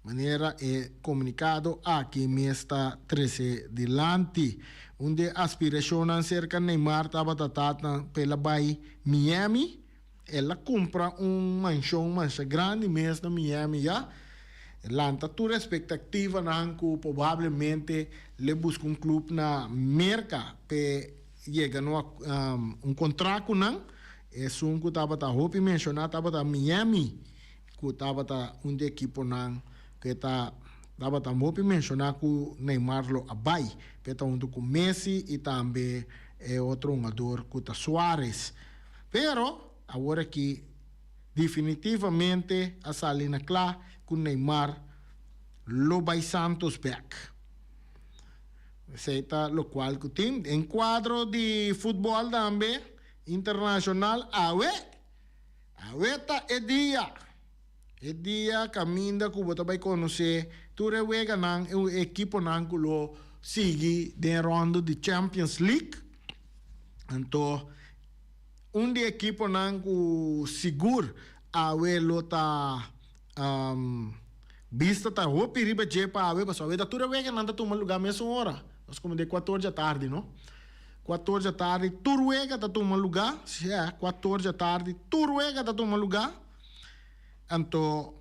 manera e komunikado aki mes ta trese dilanti. Un di e aspirashonnan serka Neymar tabata ta pa el a bai Miami. El a kumpra un manshon masha grandi mes na Miami ya. Lanta tur espektativanan ku probablemente lo e buska un klup na Merka p'e yega na un kontrak ku nan. Esun ku tabata hopi menshoná tabata Miami, ku tabata un di ekiponan ku e ta tabata hopi menshoná ku Neymar lo a bai, p'e ta huntu ku Messi i tambe e otro hungador ku ta Suarez. Pero awor aki definitivamente a sali na kla ku Neymar lo bai Santos bèk. Esei ta lokual ku tin. Den kuadro di futbòl tambe. Internacional awe! Awe ta e dia! E dia caminda cu bo ta bay conoce tur e weganan e ekiponan cu lo sigui den rondo di Champions League. Anto un di e ekiponan cu sigur awe lo ta bista ta hopi riba dje pa awe pasobra awe ta tur e weganan ta tuma lugar mesun ora. Nos como de cuator djatardi no. Cuator djatardi tur wega ta tuma lugar. Si, cuator djatardi tur wega ta tuma lugar. Anto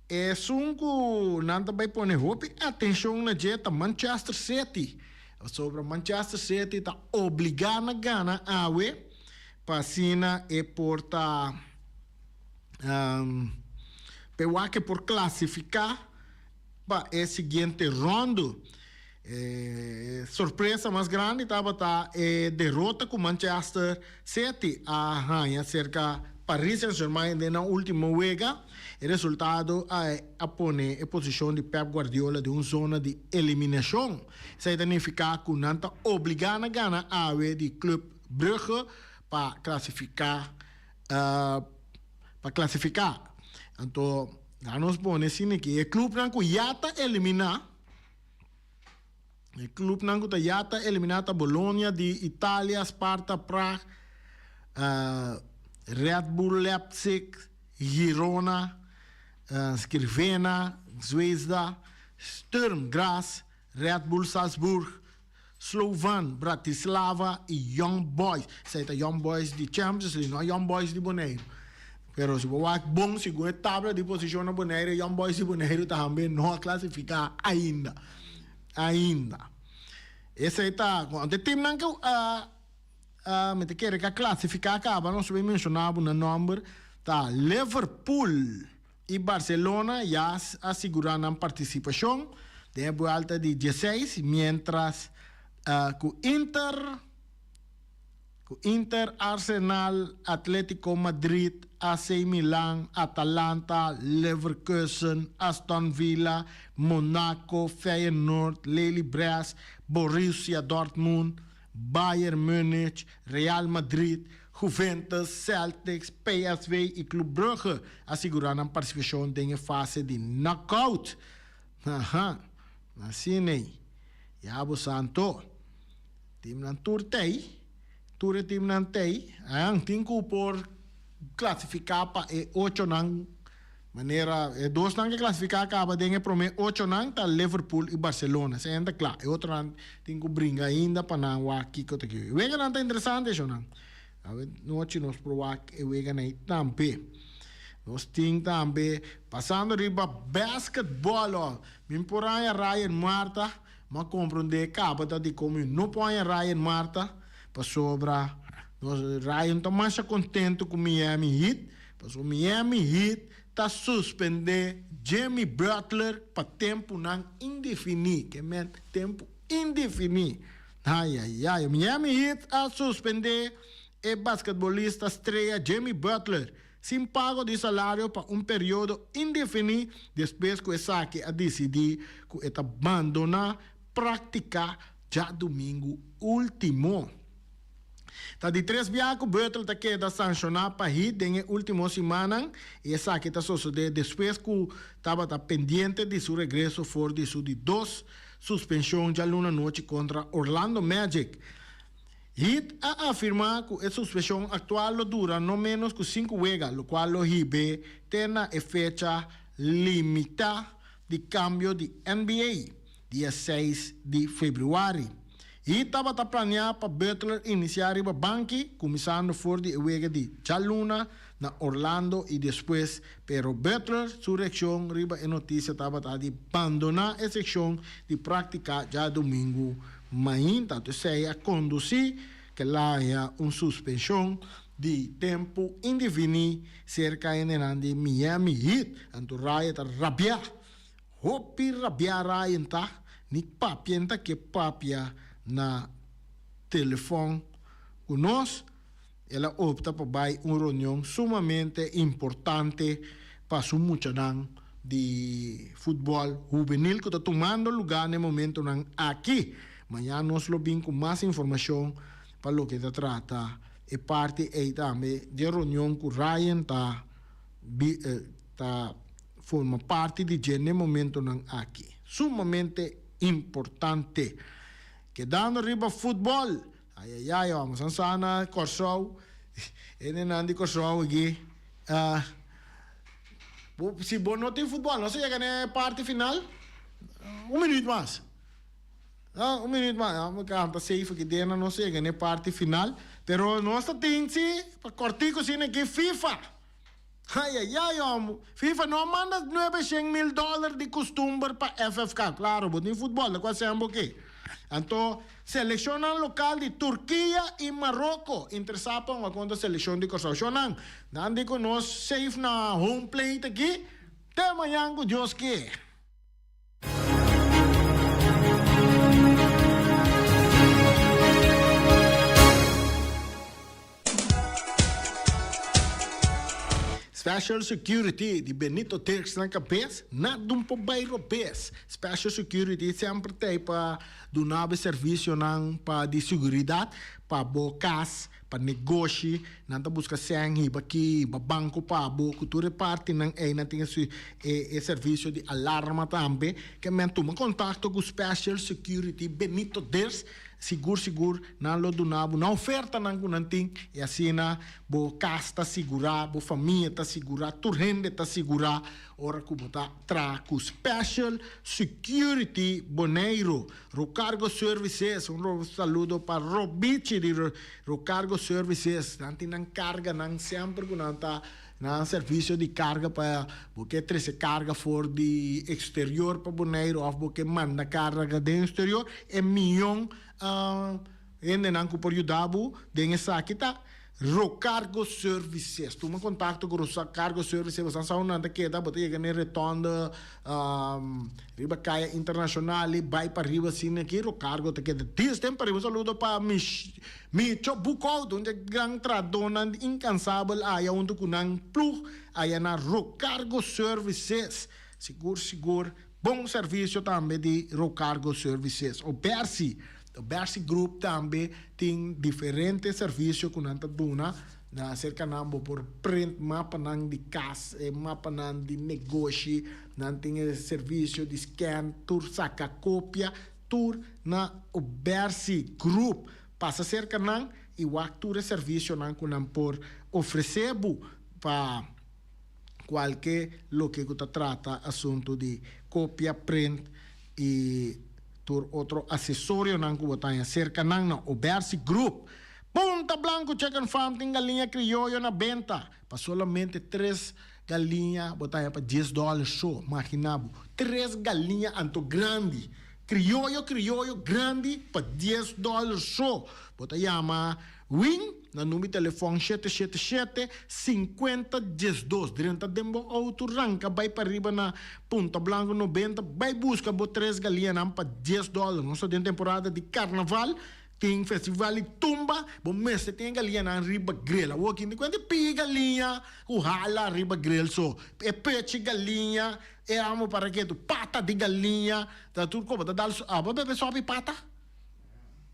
esun cu nan ta bay pone hopi atencion na dje ta Manchester City. Pasobra Manchester City ta obliga na gana awe pa asina e por ta p'e wak e por clasifica. Pa e siguiente rondo. E sorpresa mas grandi tabata e derota ku Manchester City a haña serka Paris Saint-Germain den nan ultimo wega. E resultado a pone e posishon di Pep Guardiola den un zona di eliminashon. Esei ta nifiká ku nan ta obligá na gana awe di Club Brugge pa klasifiká pa klasifiká. Anto Na nos pone asina ki e clubnan cu ya ta elimina, e clubnan cu ta ya ta elimina ta Bologna di Italia, Sparta Praag, Red Bull Leipzig, Girona, Crvena Zvezda, Sturm Graz, Red Bull Salzburg, Slovan Bratislava y Young Boys. Esei ta Young Boys di Champions League, no Young Boys di Boneiru. Pero si bo wak bon segun e tabla di posishon na Boneiru, Young Boys di Boneiru tambe no a klasifiká ainda. Ainda. Esei ta, ku e timnan ku a a mi ta kere ku a klasifiká kaba, nos a menshoná bo nan nòmber, ta Liverpool. i Barcelona ya a sigurá nan partisipashon den e buelta di dieseis, miéntras ku Inter, ku Inter, Arsenal, Atletico Madrid, AC Milan, Atalanta, Leverkusen, Aston Villa, Monaco, Feyenoord, Lely Brest, Borussia Dortmund, Bayern Munich, Real Madrid, Juventus, Celtics, PSV i Club Brugge a sigurá nan partisipashon den e fase di knockout. Aha, asina ei. Ya bo sa anto. Timnan tur t'ei, tur e timnan t'ei. Ahan, tin ku por klasifiká pa e ochonan. Manera e dosnan ke klasifiká kaba den e promé ochonan ta Liverpool i Barcelona. Esei ta kla. E otronan tin ku bringa ainda pa nan wak kiko ta kiko. E weganan ta interesante eshonan. Awe nochi nos por wak e weganan ei tambe. Nos tin tambe pasando riba basketball oh. Mi por haña Ryan Marta, m'a komprondé kaba ta dikon mi no por haña Ryan Marta pasobra nos Ryan ta masha kontentu ku Miami Heat. Pasobra Miami Heat ta suspendé Jimmy Butler pa tempunan indefiní, ke men tempu indefiní. Ayayay, Miami Heat a suspendé e basketbolista strea Jimmy Butler sin pago di salario pa un periodo indefiní despues ku esaki a disidí ku e ta bandoná práktika djadumingu último. Ta di tres biaha ku Butler ta keda sanshoná pa Heat den e último simannan i esaki ta sosodé despues ku tabata pendiente di su regreso for di su di dos suspenshon djaluna nochi kontra Orlando Magic. Heat a afirmá ku e suspenshon aktual lo dura no ménos ku sinku wega, lokual lo hib'é te na e fecha limitá di kambio di NBA, dia seis di febrüari. Heat tabata planeá pa Butler inisiá riba banki, kuminsando for di e wega di djaluna na Orlando i despues, pero Butler su reakshon riba e notisia tabata di bandoná e sekshon di práktika djadumingu mainta. Esei a kondusí ku el a haña un suspenshon di tempu indefiní serka hendenan di Miami Heat. Anto Ryan ta rabiá. Hopi rabiá Ryan ta, ni papia e ta ke papia na telefòn ku nos. El a opta pa bai un reunion sumamente importante pa su muchanan di futbòl hubenil ku ta tumando lugá na e momentonan aki. Mañan nos lo bin ku mas informashon pa loke ta trata e parti ei tambe di e reunion ku Ryan ta ta forma parti di dje n'e momentonan aki. Sumamente importante. Kedando riba futbòl, ayayay, vamos a sa na Kòrsou, e nenan di Kòrsou aki, si bo no tin futbòl, nos a yega n'e parti final, un minuut mas. Ah, un minuut mas. Ah, mi kanta safe aki den nos yega n'e parti final. Pero nos ta tin si, pa kòrtiku asina aki, FIFA. Ayayay homo. FIFA no a manda 900 mil dòler di kustumber pa FFK. Klaro, bo tin futbòl, ta kua sean bo ke. Anto, selekshonnan lokal di Turkia i Maroko interesá pa hunga kontra selekshon di Kòrsou. Shonnan, nan di ku nos safe na home plate aki. Te mañan ku Dios ke. Special Security di Benito Dirks na kabes, nada un por bai robes. Special Security semper ta ei pa duna bo e servisionan pa di seguridat pa bo kas, pa negoshi, nan ta buska sèn hiba aki, hiba banko pa bo, ku tur e partinan ei nan tin e e servisio di alarma tambe. Ke men tuma kontakto ku Special Security Benito Dirks, sigur sigur nan lo duna bo nan ofertanan ku nan tin i asina bo kas ta sigurá, bo famia ta sigurá, tur hende ta sigurá ora ku bo ta traha ku Special Security Boneiru. Rocargo Services, un saludo pa Robichi di Rocargo Services, nan tin nan carganan semper cu nan ta nan servicio di carga pa bo ke trece carga for di exterior pa Boneiru of bo ke manda carga den exterior, e miyon Hendenan ku por yuda bo den esaki ta Rocargo Services. Tuma kontakto ku Rocargo Services, bo sa sa unda nan ta keda, bo ta yega na e retonde riba Kaya Internashonal i bai pa riba asina aki, Rocargo ta keda dies den pa riba. Un saludo pa Micho Boekhout, un di e gran trahadónan inkansabel aya huntu ku nan plug aya na Rocargo Services. Sigur sigur bon servisio tambe di Rocargo Services. O Bercy, Bercy Group tambe tin diferente servisio ku nan ta duna na aserka nan. Bo por print mapanan di kas, e mapanan di negoshi, nan tin e servisio di scan, tur saka kopia, tur na Bercy Group. Pasa serka nan i wak tur e servisionan ku nan por ofresé bo pa. Kualke loke ku ta trata asuntu di kopia, print i tur otro asesorionan ku bo ta haña serka nan na Obersi Group. Punta Blanco Chicken Farm tin galiña krioyo na benta pa solamente tres galiña bo ta haña pa dies dòler so. Magina bo, tres galiña anto grandi, krioyo krioyo grandi pa dies dòler so. Bo ta yama Win na number di telefòn shete shete shete, sinkuenta diesdos. Drenta den bo outo, ranka bai pariba na Punta Blanco nobenta, bai buska bo tres galiñanan pa dies dòler. Nos ta den temporada di karnaval, tin festival di tumba, bo mester tin e galiñanan riba grill. Awor kin di kuenta e pigi galiña ku hala riba grill so. E pechi galiña, e amo para ketu, pata di galiña, ta tur koba ta dal. Abo bebe sopi pata?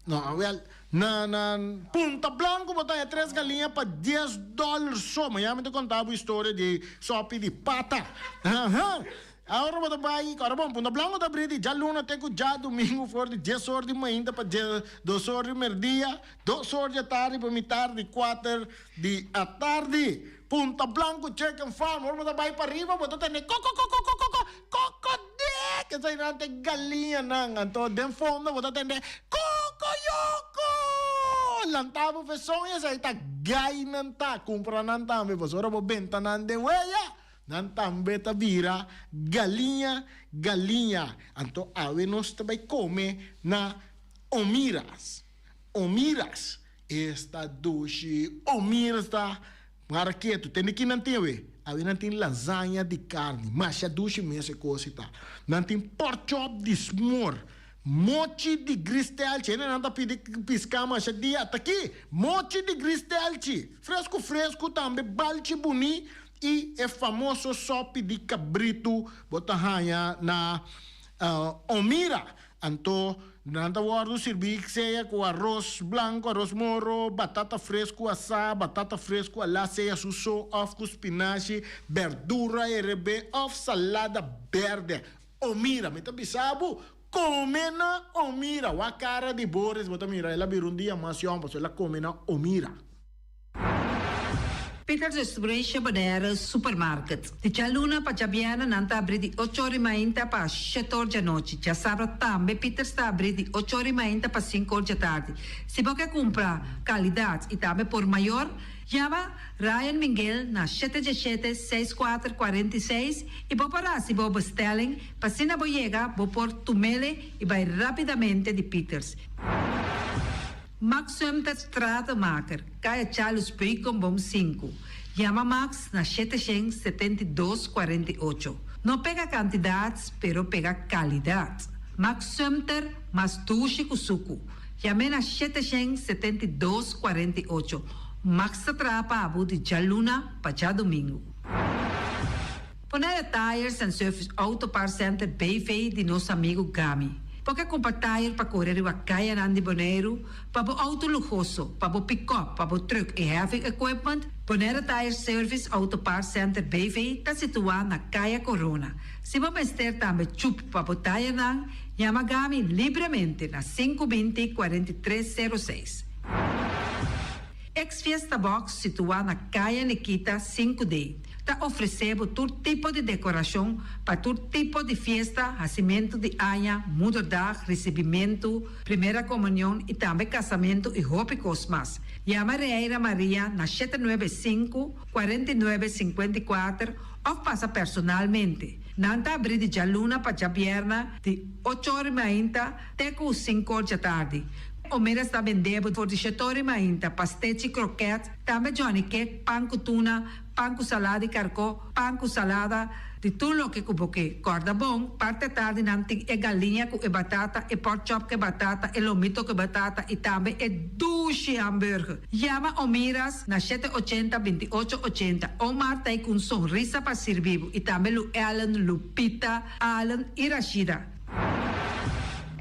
No, wel, na na Punta Blanco bo ta haña tres galiña pa dies dòler so. Mañana mi ta konta bo historia di sopi di pata. Aha. Awor bo ta bai, ora bon, Punta Blanco ta abrí di djaluna te ku djadumingu for di dies or di mainta pa dos or di merdia, dos or di atardi pa mitar di kuater di atardi. Punta Blanco Chicken Farm, ora bo ta bai pariba bo ta tende kokokokokokoko. Kokodé! Eseinan ta e galiñanan. Anto den fondo bo ta tende, Kokoyoko! Lanta bo feson i esei ta gai nan ta. Kumpra nan tambe, pasobra ora bo benta nan den weya, nan tambe ta bira galiña, galiña. Anto awe nos ta bai kome na Omiras. Omiras! Esta dushi! Omiras ta Mara ketu, tende ki nan tin awe? Awe nan tin lasaña di karni, masha dushi mes e kos ei ta. Nan tin porkchop di smor, mochi di gristelchi, hende nan ta pidi piská masha dia, ata ki, mochi di gristelchi, fresku fresku tambe, balchi buni i e famoso sopi di kabritu bo ta haña na Omira. Anto nan ta wòrdu sirbí sea ku aros blanku, aros moro, batata fresku asá, batata fresku alá sea su so òf ku spinashi, bèrdura herebé òf salada bèrdè. Omira, mi ta bisa bo, kome na Omira! Wak kara di Boris, bo ta mira el a bira un dia mas yòn pasobra el a kome na Omira. Peters Restauration Bonaire Supermarket. Di djaluna pa djabièrnè nan ta abrí di ocho or di mainta pa shete or djanochi. Djasabra tambe Peters ta abrí di ocho or di mainta pa sinku or djatardi. Si bo ke kumpra kalidat i tambe por mayor, yama Ryan Minguel na shete djeshete, seis kuater, kuarenta i seis i bo por hasi bo bestelling pa asina bo yega bo por tumele i bai rápidamente di Peters. Max Sumter Stratenmaker, Kaya Charles Beukenboom sinku. Yama Max na shete shen 72 48. No pega kantidat, pero pega kalidat. Max Sumter, mas dushi ku suku. Yam'é na 772 48. Max ta traha pa bo di djaluna pa djadumingu. Bonaire Tires and Service Auto Parts Center BV di nos amigu Gami. Bo ke kumpra tire pa kore riba kayanan di Boneiru, pa bo outo luhoso, pa bo pikòp, pa bo trùk i heavy equipment? Bonaire Tire Service Auto Parts Center BV ta situá na Kaya Corona. Si bo mester tambe chup pa bo tayernan, yama Gami libremente na sinku binti 43 sero seis. Ex Fiesta Box situá na Kaya Nikita sinku D. Ta ofresé bo tur tipo di dekorashon pa tur tipo di fiesta, hasimentu di aña, moederdag, risibimentu, primera komunion i tambe kasamentu i hopi kos mas. Yama Reira Maria na shete nuebe sinku, 49, 54 òf pasa personalmente. Nan ta abrí di djaluna pa djabièrna di ocho or i mainta te ku sinku or djatardi. Omeras ta bendé bo for di shete or i mainta pastechi, krokèt, tambe Johnny cake, pan ku tuna, Pan ku salada di karkó, pan ku salada, di tur loke ku bo ke. Kòrda bon, parti atardi nan tin e galiña ku e batata, e pork chop ku e batata, e lomito ku e batata i tambe e dushi hamburger. Yama Omiras na shete ochenta, 28 ochenta. Omar ta ei ku un sonrisa pa sirbi bo i tambe Lu Ellen, Lupita, Allen i Rashida.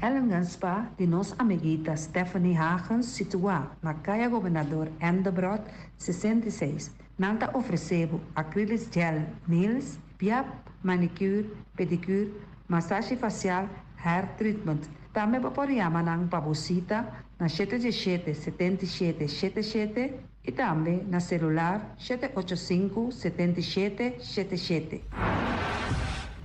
Ellingham Spa di nos amiguita Stephanie Hagens situá na Kaya Gobernador Endebrot 66. Nan ta ofresé bo acrylic gel nails, piap, manicure, pedicure, masashi facial, hair treatment. Tambe bo por yama nan pa bo sita na 717 77 77 i tambe na selular 785 77 77.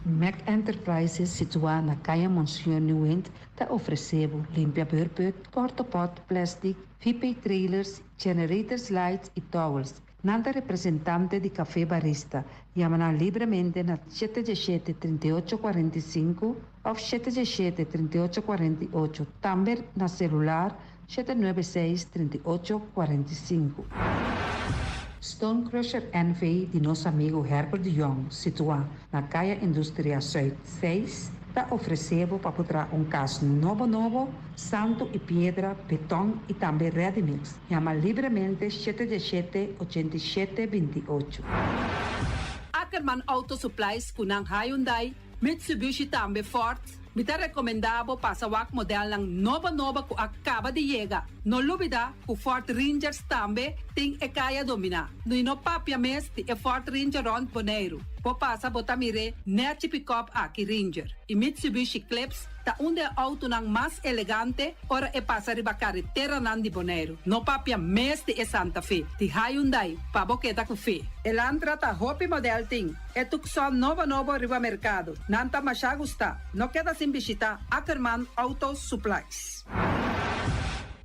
Mac Enterprises situá na Kaya Monseñor Nieuwind ta ofresé bo limpia beurput, portapot, plastic, VP trailers, generators lights i towels. Nan ta representante di Café Barista. Yama nan libremente na 717 38 45 òf 717 38 48. Tambe na selular 796 38 45. Stone Crusher NV di nos amigu Herbert de Jong, situá na Kaya Industria Zuid 6, ta ofresé bo pa traha un kas nobo nobo, santu i piedra, beton i tambe ready mix. Yama libremente 717 87 28. Ackerman Auto Supplies ku nan Hyundai, Mitsubishi, tambe Ford. Mi ta rekomendá bo pasa wak modelnan nobo nobo ku a kaba di yega. No lubidá ku Ford Rangers tambe tin e kaya dominá. No no papia mes di e Ford Ranger rònt Boneiru. Bo pasa bo ta mir'é nèchi pick-up aki Ranger. I Mitsubishi Eclipse ta un di e outonan mas elegante ora e pasa riba kareteranan di Boneiru. No papia mes di e Santa Fe, di Hyundai, pa bo keda ku fe. Elantra ta hopi model tin. E Tucson nobo nobo riba merkado. Nan ta masha gusta. No keda sin bishitá Ackerman Auto Supplies.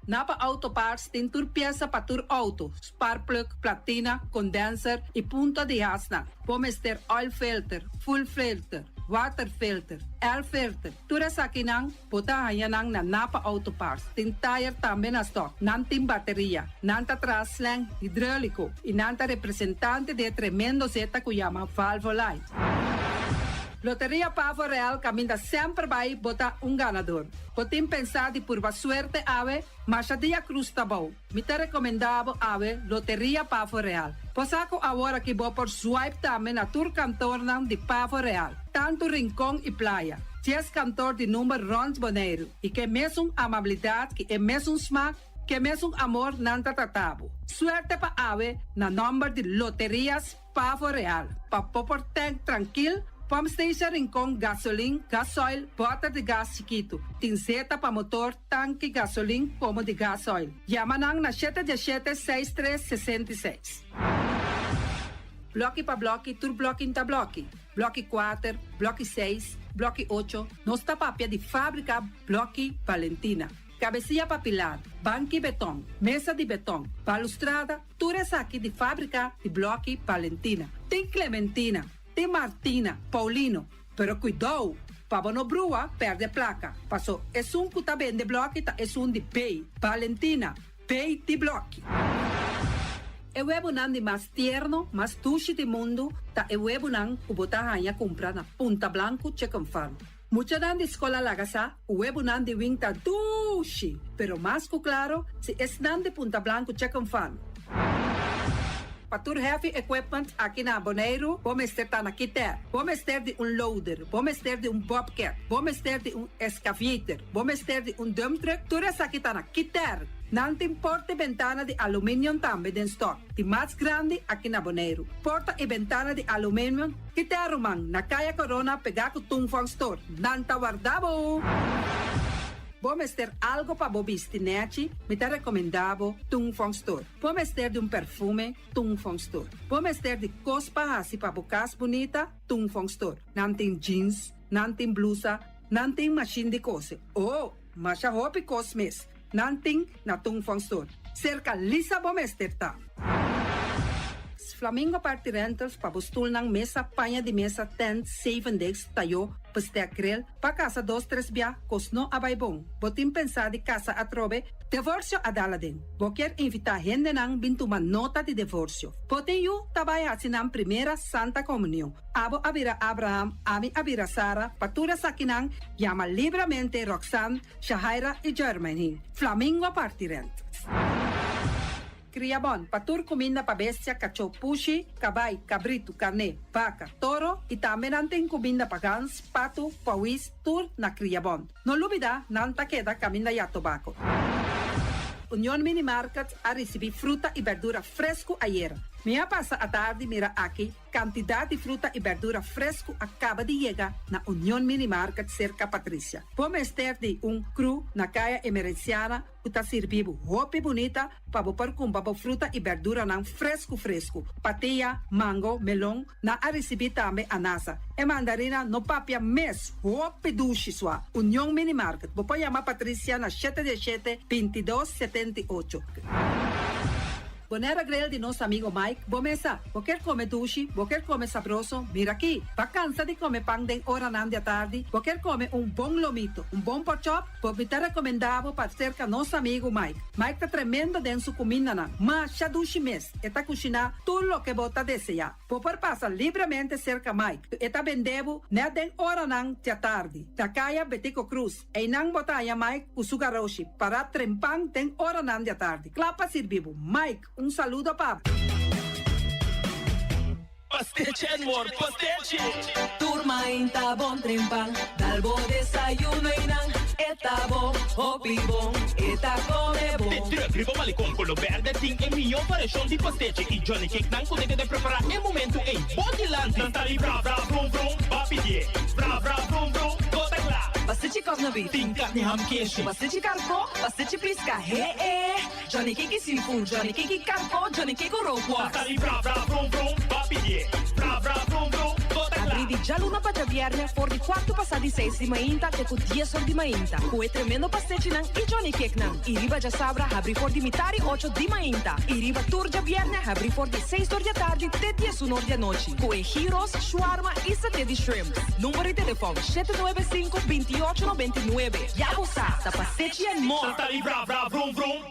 Napa Auto Parts tin tur piesa pa tur outo, spark plug, platina, condenser i punta di hasnan. Bo mester oil filter, fuel filter, water filter, air filter. Tur esakinan, bo ta haña nan na Napa Auto Parts. Tin tire tambe na stock. Nan tin bateria. Nan ta traha slang hidráuliko. I nan ta representante di tremendo zeta ku yama Valvoline. Loteria Pavo Real kaminda semper bai bo ta un ganadó. Bo tin pensá di purba suerte awe, masha dia krus ta bou. Mi ta rekomendá bo awe Loteria Pavo Real. Bo sa ku awor aki bo por swipe tambe na tur kantornan di Pavo Real. Tantu Rincon i Playa. 10 kantor di number rònt Boneiru. I ku mesun amabilidat, ku mesun smak, ku mesun amor nan ta trata bo. Suerte pa awe na nòmber di Loterias Pavo Real. Pa bo por tank trankil, pump station Rincon, gasolin, gasoil, bòter di gas chikitu. Tin zeta pa motor, tanki, gasolin, komo di gasoil. Yama nan na 717 6366. Blòki pa blòki, tur blòki ta blòki. Blòki 4, blòki 6, blòki 8. Nos ta papia di fábrika Blòki Valentina. Kabesia pa pilar, banki beton, mesa di beton, balustrada, tur esaki di fábrika di Blòki Valentina. Tin Clementina, tin Martina, Paulino, pero kuidou, pa no brua, pèrdè plaka. Paso, esun ku ta bende blòki ta esun di B, Valentina, B di blòki. E webunan di mas tierno, mas dushi di mundu, ta e webunan ku bo ta haña kumpra na Punta Blanco Chicken Farm. Muchanan di skol a laga sa, webunan di Wing ta dushi, pero mas ku klaro, si esnan di Punta Blanco Chicken Farm. Pa tur heavy equipment aki na Boneiru, bo mester ta na Kiter. Bo mester di un loader, bo mester di un bobcat, bo mester di un excavator, bo mester di un dump truck, tur esaki ta na Kiter. Nan tin porta i bentana di aluminium tambe den stock. Di mas grandi aki na Boneiru. Porta i bentana di aluminium, Kiter ruman, na Kaya Corona pegá ku Tung Fong Store. Nan ta warda bo. Bo mester algu pa bo bisti nèchi, mi ta rekomendá bo Tung Fong Store. Bo mester di un perfume, Tung Fong Store. Bo mester di kos pa hasi pa bo kas bunita, Tung Fong Store. Nan tin jeans, nan tin blusa, nan tin machine di kose. Oh, masha hopi kos mes. Nan tin na Tung Fong Store. Serka Lisa bo mester ta. Flamingo Party Rentals pa bo stulnan mesa, paña di mesa, tent, seven days, tayo, bestek grill, pa kasa dos tres bia, kos no a bai bon. Bo tin pensá di kasa atrobe, divorsio a dal aden. Bo ke invitá hendenan bin tuma nota di divorsio. Bo tin yu ta bai hasi nan primera Santa Komunion. Abo a bira Abraham, ami a bira Sara, pa tur esakinan, yama libremente Roxanne, Shahaira i Germany. Flamingo Party Rentals. Kriabon, pa tur kuminda pa bestia, kachó, pushi, kabai, kabritu, karné, baka, toro i tambe nan tin kuminda pa gans, patu, pòwis, tur na Kriabon. No lubidá, nan ta keda kaminda Jatobako. Union Mini Market a risibí fruta i berdura fresku ayera. Mi a pasa atardi mira aki kantidat di fruta i bèrdura fresku a kaba di yega na Union Mini Market serka Patricia. Bo mester di un kru na Kaya Emerenciana ku ta sirbi bo hopi bunita pa bo por kumpra bo fruta i bèrduranan fresku fresku. Patia, mango, melon, nan a risibí tambe anasa. E mandarina no papia mes, hopi dushi sua. Union Mini Market, bo por yama Patricia na shete diesshete, bintidos, 78. Bonera Grill di nos amigo Mike, bo mesa. Bo kier come dushi, bo kier come sabroso, mira aki. Bo a cansa di come pan den oranan di atardi, bo kier come un bon lomito, un bon porkchop, bo mi ta recomenda bo pa cerca nos amigo Mike. Mike ta tremendo den su cumindanan, masha dushi mes, e ta cushina tur loke bo ta desea. Bo por pasa libremente cerca Mike, e ta bende bo net den oranan di atardi, na Caya Betico Croes. Einan bo ta haña Mike ku su garoshi pará trempan den oranan di atardi, kla pa sirbi bo. Mike, un saludo pa bo. Pastechi and more pastechi! Tur mainta bon trempan, dal bo desayuno einan, e ta bon, hopi bon, e ta come bon. De truck riba Malecon Colo Berde tin e mihó variashon di pastechi y Johnny Cake nan ku ta keda prepará e momento ei bo dilanti. Nan ta di bra bra brum brum, ba pidié bra bra brum brum. Bo ta kla. Pastechi kòp na bif. Tin karni ham keshi. Pastechi karkó, pastechi piska, he e. Johnny Cake seafood, Johnny Cake karkó, Johnny Cake rookworst. Ta di bra bra brum brum, ba pidié bra bra brum brum. Bo ta kla. Abrí di djaluna pa djabièrnè for di kuartu pasá di seis di mainta te ku dies or di mainta ku e tremendo pastechinan i Johnny Cakenan. I riba djasabra habrí for di mitá di ocho di mainta i riba tur djabièrnè habrí for di seis or di atardi te diesun or di anochi ku e gyros, shawarma i saté di shrimp. Number di telefòn, 795 28 99. Ya bo sa, ta Pastechi and More! Ta di bra bra vrum vrum.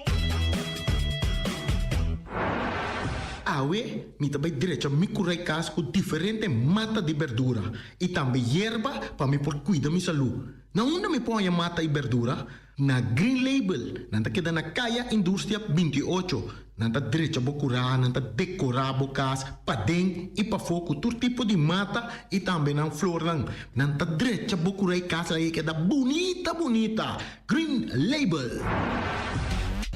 Awe mi ta bai drecha mi kurai kas ku diferente mata di berdura i tambe yerba pa mi por kuida mi salú. Na unda mi por haña mata i berdura? Na Green Label. Nan ta keda na Kaya Industria 28. Nan ta drecha bo kurá, nan ta dekorá bo kas paden i pafó ku tur tipo di mata i tambe nan flornan. Nan ta drecha bo kurá i kas laga e keda bunita bunita. Green Label.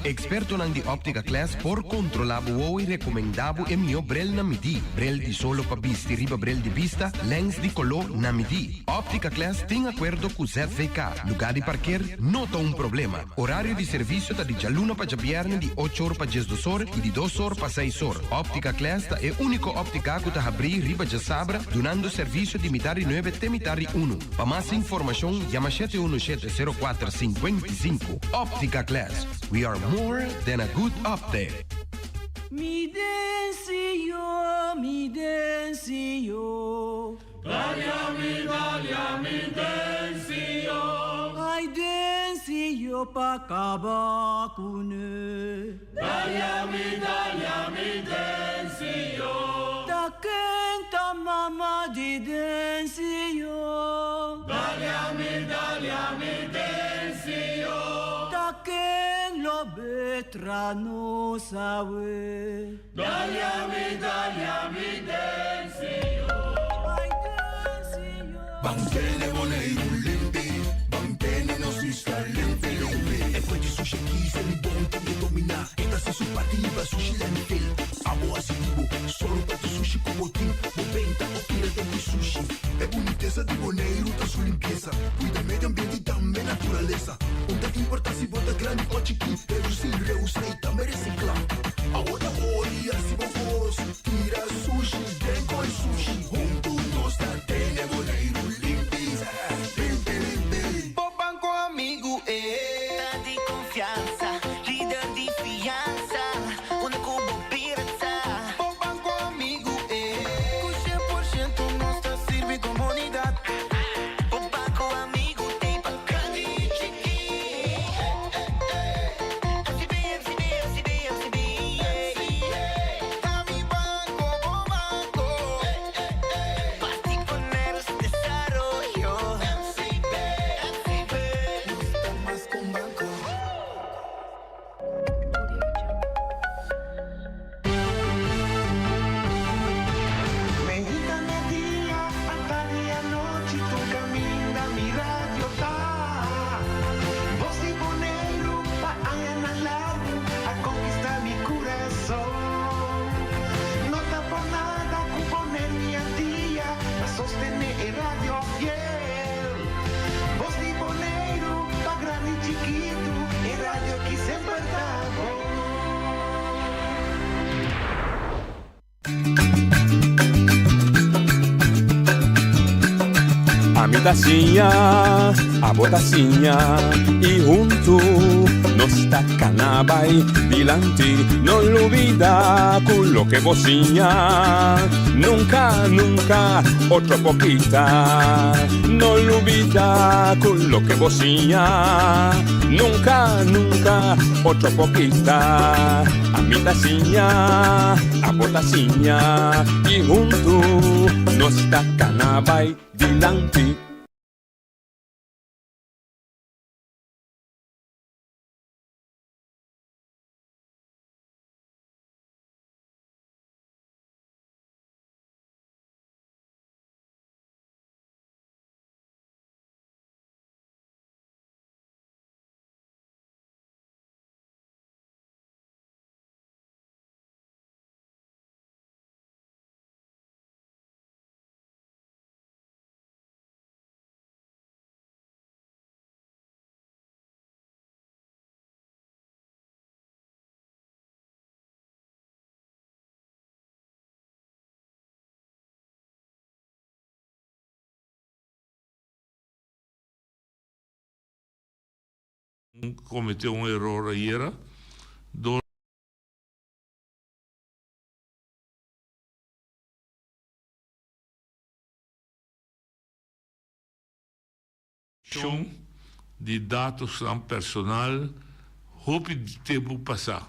Ekspertonan di Optica Class por kontrolá bo wowo i rekomendá bo e mihó brel na midí. Brel di solo pa bisti riba brel di bista, lèns di koló na midí. Optica Class tin akuerdo ku ZVK. Lugá di parker no ta un problema. Orario di servisio ta di djaluna pa djabièrnè di ocho or pa 12 or i di 2 or pa 6 or. Optica Class ta e úniko óptika ku ta habrí riba djasabra dunando servisio di mitar di nuebe te mitar di unu. Pa mas informashon yama 717 04 55. Optica Class, we are more than a good optic. Mi dencio, mi dencio. Dalia mi, dalia mi dencio. Ay dencio pa kaba kune. Dalia mi, dalia mi dencio. Ta ken ta mama di dencio. Dalia mi, dalia mi dencio. Ta ken lo bay tra nos awe. Dalia mi, dalia mi dencio. Ay dencio. Ban tene Boneiru limpi, ban tene nos isla limpi limpi. E koi di sushi kisa ni bon tin di dominá. E ta hasi su parti hiba sushi landfill. Abo hasi di bo, sòru pa tur sushi ku bo tin. Bo benta òf tira den di sushi. E bunitesa di Boneiru ta su limpiesa. Kuida medio ambiente i tambe naturalesa. No ta importá si bo ta grandi òf chikí. Redusí, reusá i tambe resiklá. Awor ta ora di hasi bo kos. Tira sushi den koi sushi. Huntu nos ta tene Boneiru limpi. Limpi, limpi. Bo Banko Amigu e. Ta di konfiansa, lider di fiansa, unda ku bo bira ta. Bo Banko Amigu e. Ku 100% nos ta sirbi komunidat. Bo Banko Amigu t'ei pa grandi i chikí. FCB, FCB, FCB, Ami ta siña, abo ta siña y huntu nos ta cana bay dilanti. No lubida cu loke bo siña nunca, nunca otro por kita. No lubida cu loke bo siña nunca, nunca otro por kita. Ami ta siña, abo ta siña y huntu nos ta cana bay dilanti. Comete un error ayera dor. Shon di datosnan personal hopi tempu pasá.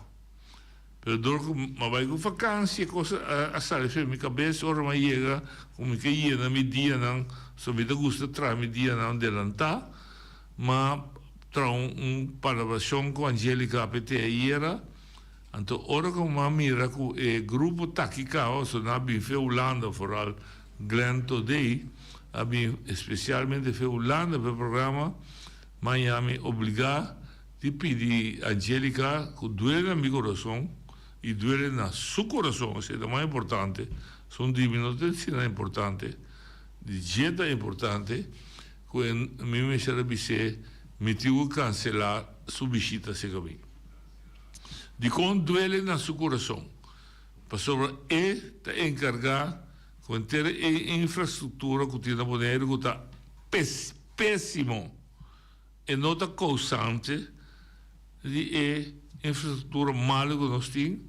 Pero dor ku m'a bai ku vakansia e kos a sali for mi kabes ora m'a yega ku mi ke yena mi dianan, so mi ta gusta traha mi dianan delantá. M'a traha un palabrashon ku Angelica APT ayera, anto ora ku m'a mira ku e grupo taki kaba, so nan a bin fe Hulanda foral Glenn Thodey a bin especialmente fe Hulanda pa e programa, maña mi obliga di pidi Angelica cu duele na mi corazon y duele na su corazon, esey ta mas importante, son di mi no ta asina importante, di dje ta importante, cu e mi mester a bis'é mi tin cu cancela su bishita cerca mi. Dicon duele na su corazon? Pasobra e ta encarga Ku henter e infrastruktura ku tin na Boneiru ku ta pésimo, e no ta kousante di e infrastruktura malu ku nos tin,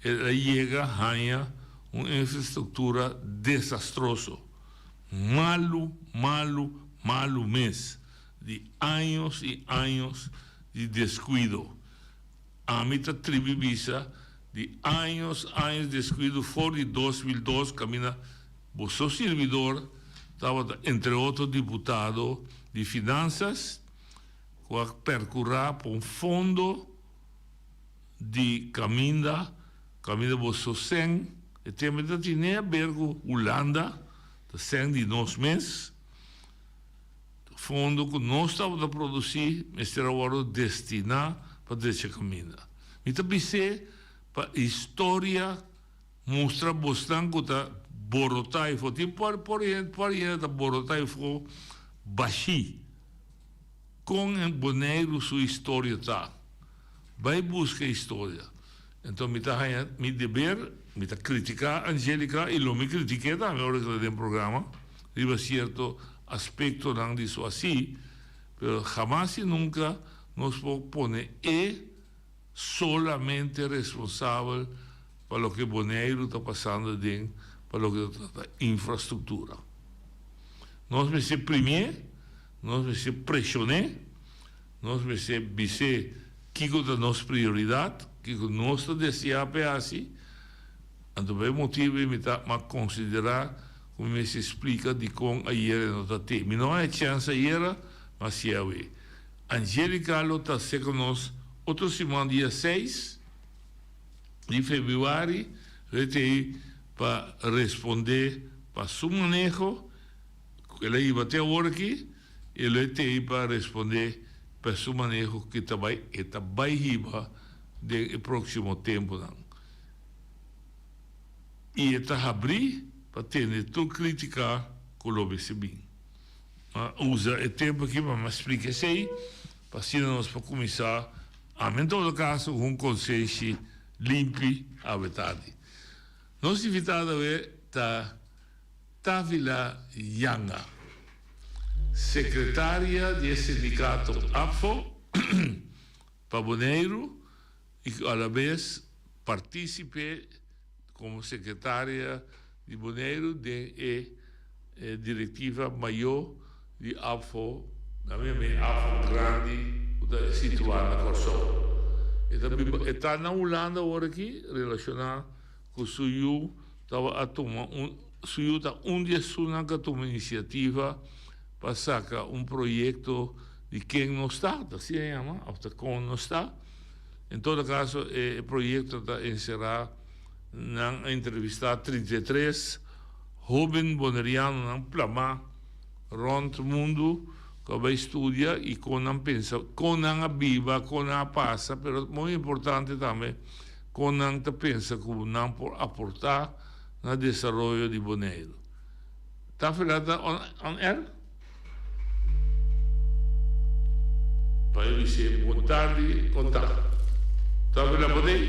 el a yega haña un infrastruktura desastroso, malu, malu, malu mes, di años i años di deskuido. Ami ta tribi bisa di años años descuido for di 2002 caminda boso sirbidor tabata entre otro diputado di finanzas cu a percura pa un fondo di caminda caminda boso cen e tempo ta tine haber cu Hulanda ta cen di nos mes. Fondo ku nos tabata produsí mester a wòrdu destiná pa drecha kaminda. Mi ta bis'é pa historia mustra bosnan ku ta borotá efo. Tin por por por hende ta borotá efo bashí. Kon Boneiru su historia ta? Bai buska e historia. Enton mi ta haña mi deber, mi ta kritiká Angelica i lo mi kritik'é tambe ora ku ta den programa riba sierto aspektonan di su así, pero hamas i nunka nos por pone e solamente responsabel pa loke Boneiru ta pasando aden pa loke ta trata infrastruktura. Nos mester primié, nos mester preshon'é, nos mester bis'é kiko ta nos prioridat, kiko nos ta deseá p'e hasi. Anto pa e motibu ei mi ta m'a konsiderá ku mi mester splika dikon ayera e no ta te. Mi no a haña chèns ayera, ma si awe. Angelica lo ta serka nos otro siman dia seis di febrüari, lo e t'ei pa respondé pa su maneho ku el a hiba te awor aki i lo e t'ei pa respondé pa su maneho ku e ta bai e ta bai hiba den e próksimo tempunan. I e ta habrí pa tende tur krítika ku lo mester bin. A usa e tempu aki pa mi splika esei, pa asina nos por kuminsá, ami en todo kaso, ku un konsenshi limpi awe tardi. Nos invitado awe ta Tavila Yanga. sekretaria di e sindikato ABVO pa Boneiru i ku alabes partísipe komo sekretaria di Boneiru den e direktiva mayó di ABVO, na mi mei ABVO grandi ku ta situá na Kòrsou. E ta biba, e ta na Hulanda awor aki relashoná ku su yu tawa a tuma un, su yu ta un di esunnan ku a tuma inisiativa pa saka un proyekto di ken nos ta, ta asina e yama, òf ta kon nos ta. En todo kaso e proyekto ta enserá nan a entrevistá 33 hóben bonerianonan plamá rònt mundu ku a bai studia i kon nan pensa, kon nan a biba, kon nan a pasa, pero muy importante tambe kon nan ta pensa ku nan por aportá na desaroyo di Boneiru. Tafela ta on air? Pa e bis'é bon tardi kon ta? Tafela bo t'ei?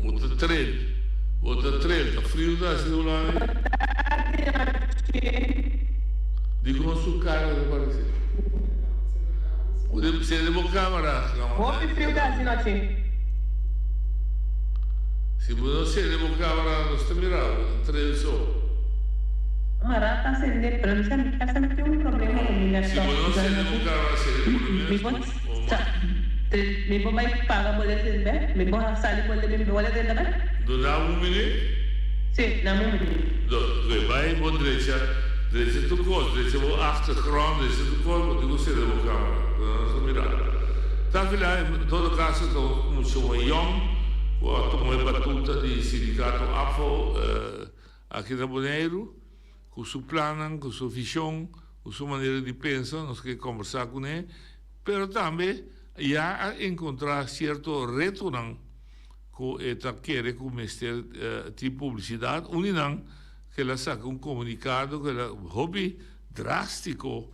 Bo ta trel, bo ta trel, ta friu ta hasi Hulanda ei? Dikon su kara ta parese? Bo debe sende bo kamera. Hopi friu ta hasi nochi. Si bo no sende bo camera nos ta mira bo ta trail so. Mara ta sende pero mi sa mi casa mi tin un problema cu mi Si laptop bo no sende bo camera sende por lo mi menos por bo sa mi por bay paga bo den sende be mi por sali bo den mi por drenta be. Duna un minut? Si na un minut. Do bay bo drecha drecha tur cos drecha bo achtergrond drecha tur cos bo tin cu sende bo camera nos ta mira. Tafila en todo caso ta un mucha yong cu a tuma e batuta di sindicato ABVO aki na Boneiru cu su plannan, cu su vision, cu su manera di pensa, nos ke combersa cune, pero tambe ya a encontra cierto retonan cu e ta kere cu mester tin publicidad. Un di nan cu el a saca un comunicado cu el a hopi drastico.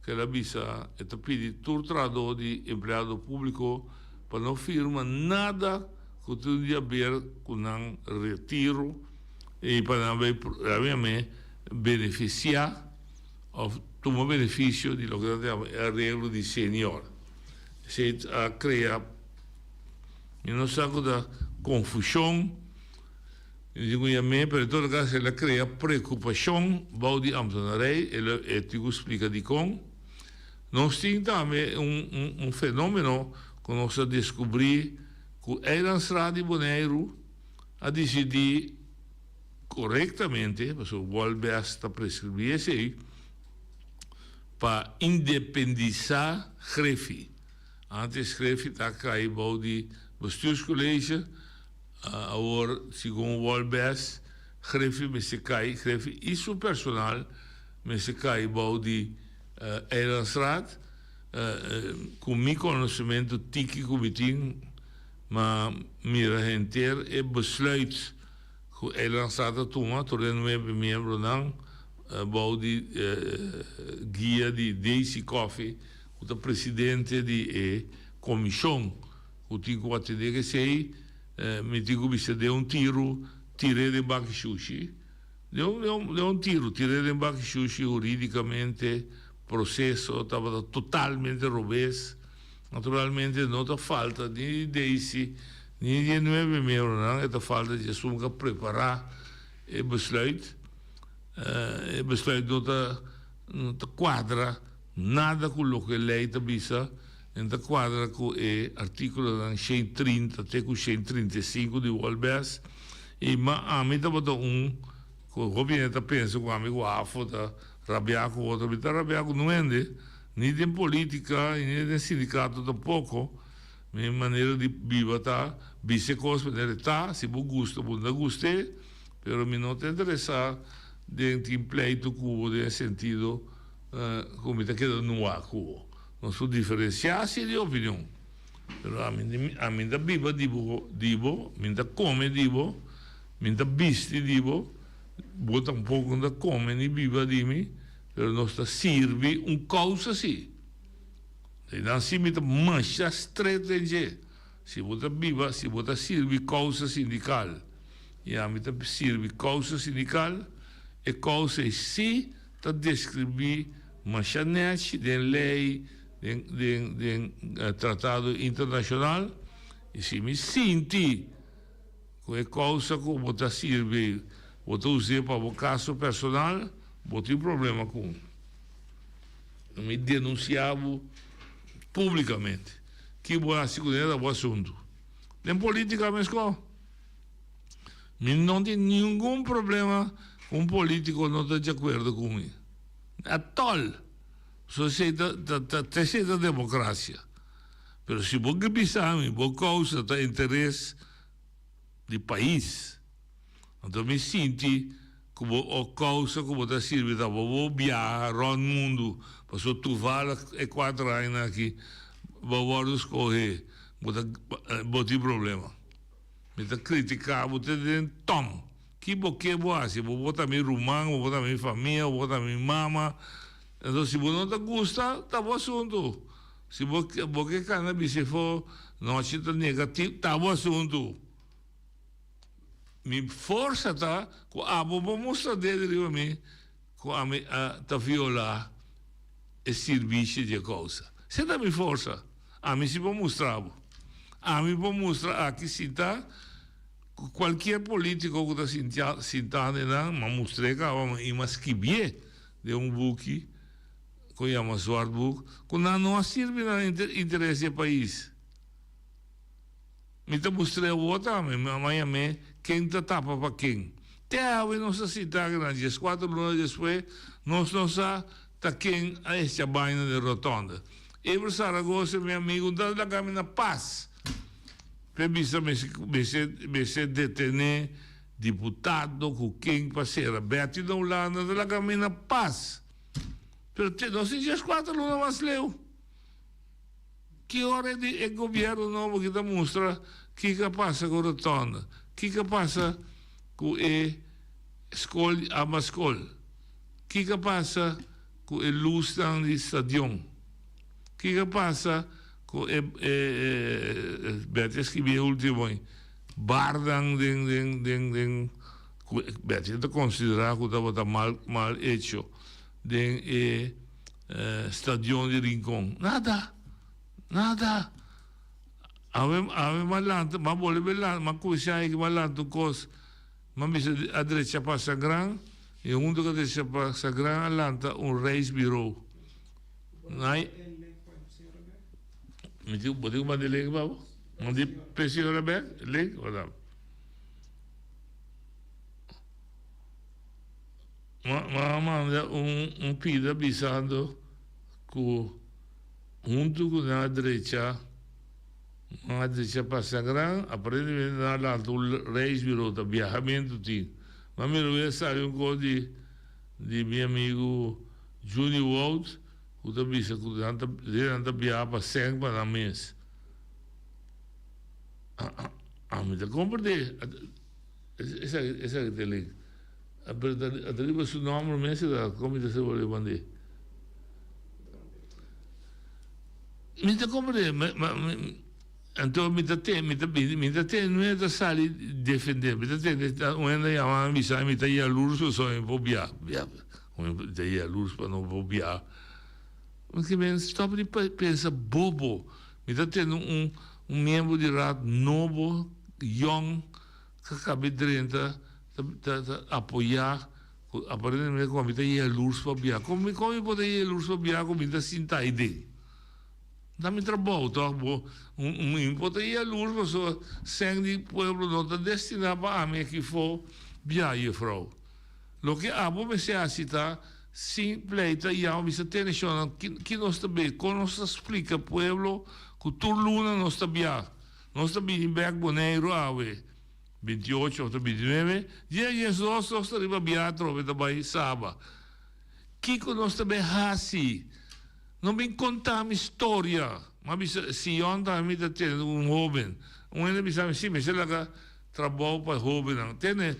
Kel a bisa e ta pidi tur trahadó di empleado públiko pa no firma nada ku tin di haber ku nan retiro i pa nan bay realmente benefisiá òf tuma benefisio di loke nan ta yama e areglo di senior. Esei a krea mi no sa ku ta konfushon. Mi tin ku yam'é, pero en todo kaso el a krea preokupashon bou di ambtenarij, el a e tin ku splika dikon. Nos tin tambe un un fenómeno ku nos a deskubrí ku Eilandsraad di Boneiru a disidí korektamente, pasobra Wolbes ta preskribí esei, pa independisá Grefi. Ántes Grefi ta kai bou di Bestuurscollege. Awor, segun Wolbes, Griffie mester kai, Griffie i su personal mester kai bou di Eilandsraad. Ku mi konosementu tiki ku mi tin, m'a mira henter e besluit ku Eilandsraad a tuma, tur e nuebe miembronan bou di guia di Daisy Coffie, ku ta presidente di e komishon. Ku tin ku atendé ku esei, mi tin ku bisa den un tiru tir'é den baki shushi. Den un, den un, den un tiru tir'é den baki shushi hurídikamente proseso tabata totalmente robes. Naturalmente no ta falta ni di Daisy ni di e nuebe miembronan, e ta falta di esun ku a prepará e besluit. E besluit no ta, no ta kuadra nada ku loke lei ta bisa. En ta kuadra ku e artíkulonan 130 te ku 135 di Wolbes. I ma ami tabata un ku hopi hende ta pensa ku ami ku afo ta rabiá ku otro. Mi ta rabiá ku no hende, ni den polítika i ni den sindikato tampoko. Mi manera di biba ta bisa e kos manera e ta, si bo gusta bo no ta gust'é, pero mi no ta interesá den tin pleitu ku bo den e sentido ku mi ta keda nuá ku bo. Nos por diferenciá si di opinion, pero ami ami ta biba di bo di bo, mi ta come di bo, mi ta bisti di bo, bo tampoco no ta come ni biba di mi, pero nos ta sirbi un causa si. Einan si mi ta masha stret den dje, si bo ta biba, si bo ta sirbi causa sindical y ami ta sirbi causa sindical. E kousa ei sí ta deskribí masha nèchi den lei, den den den tratado internashonal, i si mi sinti ku e kousa ku bo ta sirbi bo ta us'é pa bo kaso personal, bo tin problema ku mi. Mi denunsiá bo públikamente. Ki bo hasi kuné ta bo asuntu. Den polítika meskó. Mi no tin ningun problema cu un politico no ta di acuerdo cu mi. At all. So esey ta, ta, ta, esey ta democracia. Pero si bo ke bisa mi bo causa ta interes di pais, anto mi sinti cu bo o causa cu bo ta sirbi ta bo bo biaha rond mundo, pasobra toevallig e cuater añanan aki bo wordo scoge, bo ta, bo tin problema. Mi ta critica bo te den tom. Ki bo ke bo haci? Bo por ta mi ruman, bo por ta mi famia, bo por ta mi mama. Enton si bo no ta gusta, ta bo asunto. Si bo bo ke cana bisa efo nochi ta negativo, ta bo asunto. Mi forsa ta cu abo bo mustra dede riba mi cu ami a ta viola e sirbishi di e causa. Esei ta mi forsa. Ami si por mustra bo. Ami por mustra aki sinta cu cualkier politico cu ta sintia sinta den nan, m'a mustr'é caba i m'a skibié den un buki cu yama Zwart Boek, cu nan no a sirbi na interes di e pais. Mi ta mustr'é awor tambe, mi a yam'é ken ta tapa pa ken. Te awe nos ta sinta aki nan, dieskuater luna despues, nos no sa ta ken a echa baño den rotonde. Eber Zaragoza, mi amigu, no ta laga mi na pas p'e bisa mester mester detené diputado ku ken pa sera. Betty na Hulanda no ta laga mi na pas. Pero te nos tin dieskuater luna mas leu. Ki ora di e gobierno nobo ki ta mustra kiko a pasa ku rotonda, kiko a pasa ku e skol di amba skol, kiko a pasa ku e lusnan di stadion, kiko a pasa ku e e Betty a skibi e ultimo ei, barnan den den den den ku Betty ta konsidera ku tabata mal mal hecho den e Stadion di Rincon. Nada! Nada! Awe, awe m'a lanta, m'a bolbe lanta, m'a kuminsá aki m'a lanta un kos, m'a bisa a drecha pa Sagran, i hunto ku a drecha pa Sagran a lanta un reisbureau. Nai, mi tin, bo tin ku manda e link pa bo? Manda e p'e señora bek, link? Wak. Ma a manda un pida bisando ku huntu ku nan a drecha, nan a drecha pa Sagran, aparentemente nan a lanta un reisbureau, ta biahamentu tin. Ma mira wea sali un kos di di mi amigu Juni Wout ku ta bisa ku nan ta nan ta biaha pa sèn pa nan mes. Ami ta komprendé. Esaki esaki ta e link. Pero ta ta riba su nomber mes e ta kon mi ta ser wòrdu mand'é. Mi ta komprendé ma ma anto mi ta ten mi ta mi ta tende un hende ta sali defendé mi ta tende un hende a yama mi bisa mi ta yalurs pasobra mi por bia bia mi ta yalurs pa no por bia mi ke men stòp di pensa bobo mi ta tende un un miembro di raad nobo yòn Ka kabe drenta ta ta ta apoyá ku aparentemente ku ami ta yalurs pa bia. Kon mi kon mi por ta yalurs pa bia ku mi ta sinta ei den? Ta mi trabou tòg bo un un mi por ta yalurs pasobra sèn di pueblo no ta destiná pa ami aki fo bia jefrou. Loke abo mester hasi ta sin pleita yama bisa tene shonnan ki ki nos ta be kon nos ta splika pueblo ku tur luna nos ta bia. Nos ta bini bek Boneiru awe, 28 òf ta 29, dia 12 nos ta riba bia atrobe ta bai Saba. Kiko nos ta bai hasi? No bin konta mi storia. M'a bisa Sion tambe mi ta tene un hoben. Un hende a bisa mi, si, mester laga trabou pa e hobennan. Tene,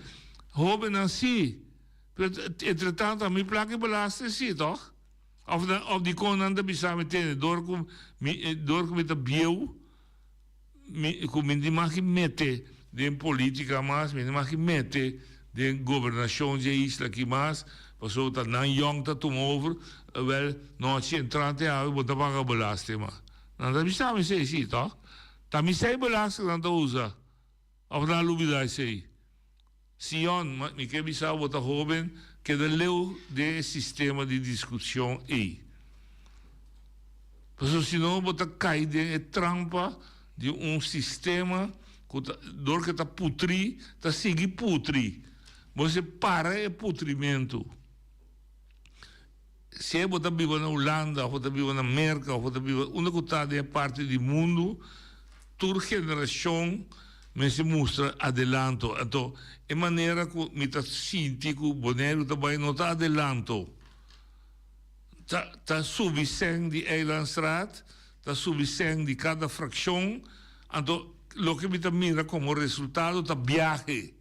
hobennan si, pero entretanto ami plaka e belasting si, tòg? Òf nan, òf dikon nan ta bisa mi tene, dor ku mi, dor ku mi ta bieu, Mi ku mi di mas ki mete den politica mas, mi di mas ki mete. den gobernashon dje isla aki mas, pasobra ta nan yòn ta tuma over, wèl, nochi entrante awe bo ta paga belasting mas. Nan ta bisa mi esei si, tòg? Ta mi sei belasting nan ta usa, òf nan a lubidá esei? Sion, mi ke bisa bo ta hoben, keda leu den e sistema di diskushon ei. Pasobra si no bo ta kai den e trampa di un sistema ku ta, dor ke ta putrí, ta sigui putri. Bo mester para e putrimentu. Sea bo ta biba na Hulanda of bo ta biba na Merka of bo ta biba unda ku ta den e parti di mundu, tur generashon mester mustra adelanto. Anto e manera ku mi ta sinti ku Boneiru ta bai no ta adelanto. Ta ta subi sèn di Eilandstraat, ta subi sèn di kada frakshon, anto loke mi ta mira komo resultado ta biahe.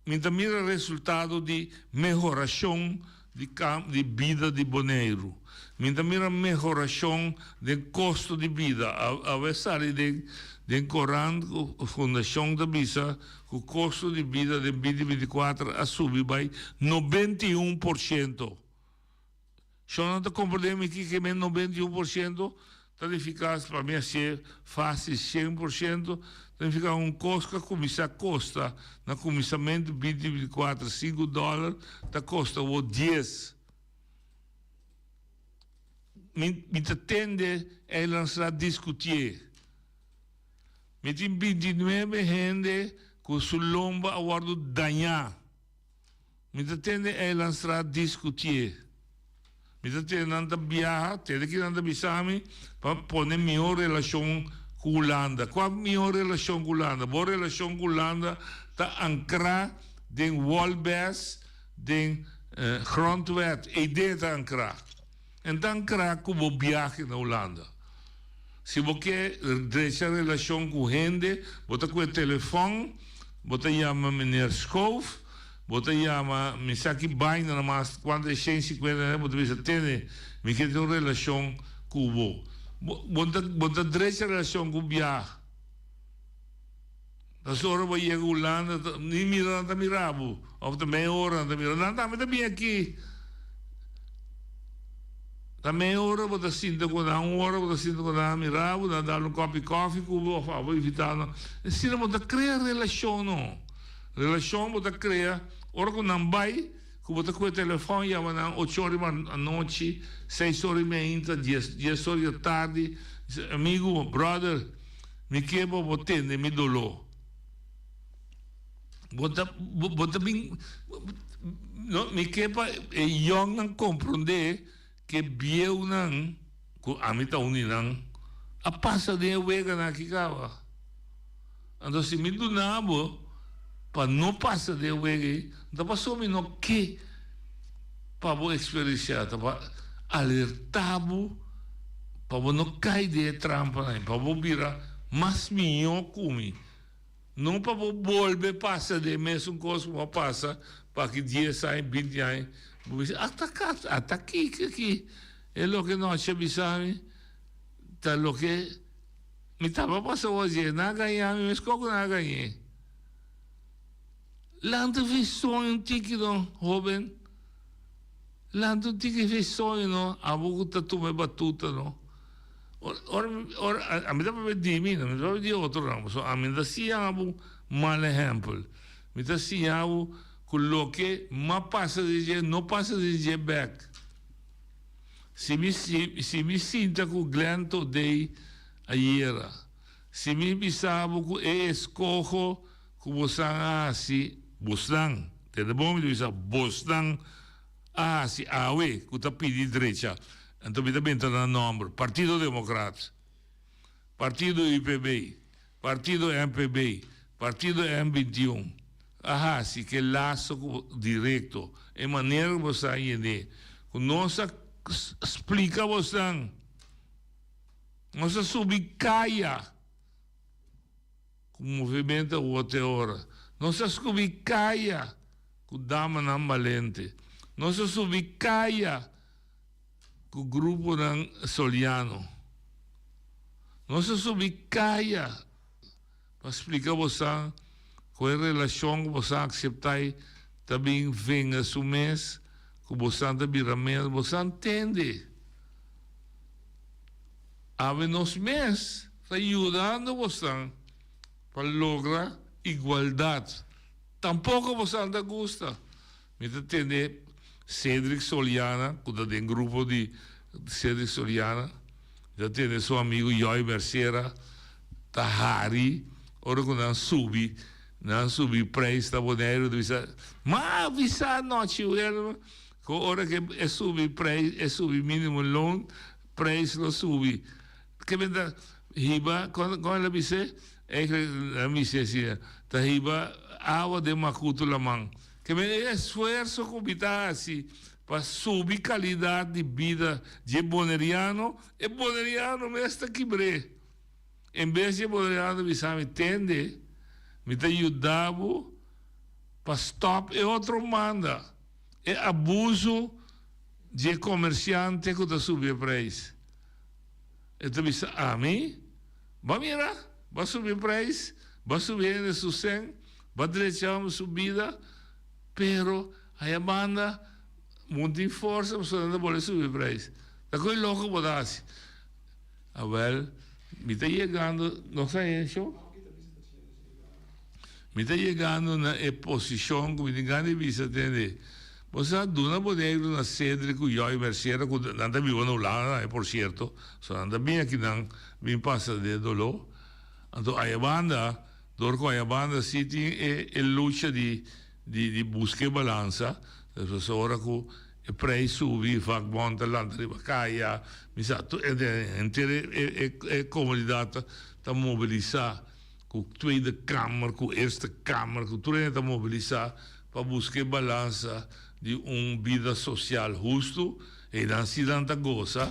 Mi ta mira resultado di mehorashon di di bida di Boneiru. Mi ta mira mehorashon den kosto di bida. Awe sali den den korant ku fundashon ta bisa ku kosto di bida den binti 24 a subi bai 91%. Shon nan ta komprendé mi kiko men 91% ta nifiká pa mi hasié fásil 100% ta nifiká un kos ku a kuminsá kosta na kuminsamentu binti 24 sinku dòler ta kosta awor dies. Mi mi ta tende Eilandstraat diskutié. Mi tin 29 hende ku su lomba a wòrdu dañá. Mi ta tende Eilandstraat diskutié. Mi ta tende nan ta biaha, tende ki nan ta bisa mi pa pone mihó relashon ku Hulanda. Kua mihó relashon ku Hulanda? Bo relashon ku Hulanda ta ankrá den Wolbes, den Grondwet, eidé ta ankrá. En ta ankrá ku bo biahe na Hulanda. Si bo ke drecha relashon ku hende, bo ta kue telefòn, bo ta yama meneer Schoof, bo ta yama mi sa ki baina na mas kuantu e shen sikuenta bo ta bisa tene mi ke tin un relashon ku bo. Bo ta bo ta drecha relashon ku biaha. Pasobra bo yega Hulanda ni mira nan ta mira bo of ta mei ora nan ta mira nan tambe ta bin aki ta mei ora bo ta sinta ku nan un ora bo ta sinta ku nan a mira bo nan a dal un kopi kofi ku bo of abo invita nan asina bo ta krea relashon no relashon bo ta krea ora ku nan bai ku bo ta kohe telefòn yama nan ocho ora di anochi seis ora di meinta dies dies ora di atardi amigu brother. Mi ke pa bo tende mi doló. Bo ta, bo ta bin, no, mi ke pa e yòngnan komprondé ke bieunan, ku ami ta un di nan, a pasa den e weganan aki kaba. Anto si mi duna bo pa no pasa den e wega ei, no ta pasobra mi no ke pa bo eksperensiá, ta pa alertá bo. Pa bo no kai den e trampanan ei, pa bo bira mas mihó ku mi. No pa bo bolbe pasa den e mesun kos ku bo a pasa pa aki dies aña, binti aña. Bo bisa, ata ka, ata kiko aki e loke nochi a bisa mi ta loke mi tabata pasa wou dje. Nan a gaña mi, meskos ku nan a gañ'é. Lanta fi soño un tiki no, hoben. Lanta un tiki fi soño no, abo ku ta tuma e batuta no. Ora, ora, ami ta papia di mi, no mi ta papia di otronan, pasobra ami no ta siña bo mal ehèmpel. Mi ta siña bo ku loke m'a pasa den dje, no pasa den dje bèk. Si mi, si mi sinta ku Glenn Todey ayera, si mi bisa bo ku e eskoho Ku bosan a hasi bosnan, tende bon mi ta bisa bosnan a hasi awe ku ta pidi drecha, anto mi ta benta nan nòmber, Partido Demokrat, Partido UPB, Partido MPB, Partido M 21, a hasi ke laso ku direkto, e manera ku bosan a yend'é, ku nos a splika bosnan, nos a subi kaya. Ku movimento awor te ora. Nos a subi kaya ku damanan balente. Nos a subi kaya ku gruponan soliano. Nos a subi kaya pa splika bosan ku. Ku e relashon ku boso a akseptá ei ta bin venga su mes, ku boso ta bira mes, boso a ntende. Awe nos mes ta yudando boso pa logra igualdat. Tampoko boso ta gusta. Mi ta tende Cedric Soliana, ku ta den grupo di Cedric Soliana, mi ta tende su amigu Joy Mercera ta hari ora ku nan subi, nan subi prijs na Boneiru, ta bisa, Ma avisa anochi Wilma ku ora ku e subi prijs, e subi minimumloon, prijs lo subi. Ke men ta hiba, kon el a bis'é? Eigenlijk el a bis'é asina, ta hiba awa den makutu laman. Ke men e esfuerso ku mi ta hasi pa subi kalidat di bida dje boneriano, e boneriano mes ta kibr'é. En bes dje boneriano ta bisa mi, Tende, mi ta yuda bo pa stòp e otro manda, e abuso dje komersiante ku ta subi e preis. E ta bisa ami, Bo a mira, bo a subi preis, bo a subi hende su sen, bo a drecha hòmber su bida, pero aya banda bo no tin forsa pasobra nan ta bolbe subi preis. Ta koe loko bo ta hasi. Awèl, mi ta yegando, no sa hecho? Mi ta yegando na e posishon ku mi tin gana di bisa, tende. Bo sa duna Boneiru na Cedric ku Joy Mercera ku nan ta biba na Hulanda tambe por sierto, so nan ta bin aki nan bin pasa den doló. Anto ayabanda, dor ku ayabanda si tin e e lucha di di di buska e balansa, pasobra ora ku e prijs subi vakbond ta lanta riba kaya, mi sa tur henter e e e komunidat ta ta mobilisá. Ku Tweede Kamer, ku Eerste Kamer, ku tur hende ta mobilisá pa buska e balansa di un bida sosial hustu, einan si nan ta gosa.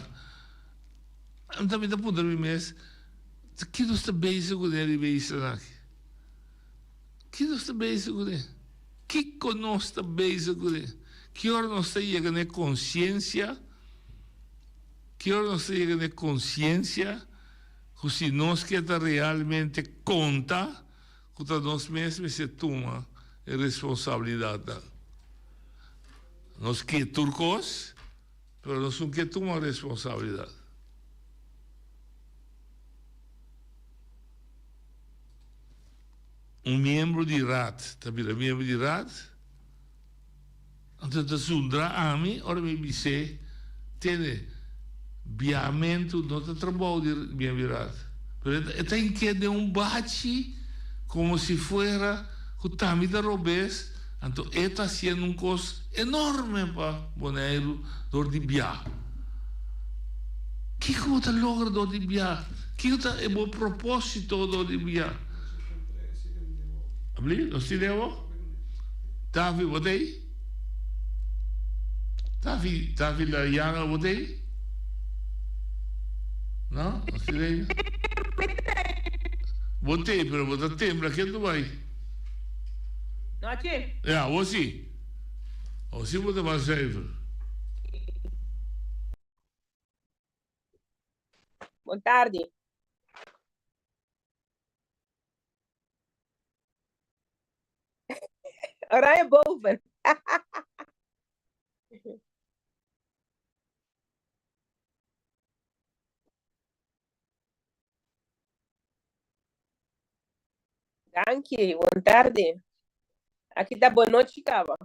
Anto mi ta puntra mi mes, ta ki nos ta bezig kuné riba e islanan aki? Ki nos ta bezig kuné? Kiko nos ta bezig kuné? Ki ora nos ta yega na e konsiensia? Ki ora nos ta yega na e konsiensia? Ku si nos ke ta realmente konta ku ta nos mes mester tuma e responsabilidatnan. Nos ke tur kos, pero nos no ke tuma responsabilidat. Un miembro di raad ta bira miembro di raad. Anto ta zundra ami ora mi bis'é, Tene, biamentu no ta trabou di bienvirad, pero e ta hinké den un bachi komo si fuera ku tambe ta robes, anto e ta hasiendo un kos enorme pa Boneiru dor di bia. Kiko bo ta logra dor di bia? Kiko ta e bo propósito dor di bia? Abli, nos tin den bo? Tafi, bo ta ei? Tafi, Tafi la Yana, bo ta ei? No, nos tin ei. Bo ta ei, pero bo ta tembla ken tu bai? Nochi. Ja, bo si. Bo si bo ta mas zuiver. Bon tardi. Oranje boven. Danki, bon tardi. Aki ta bon nochi kaba.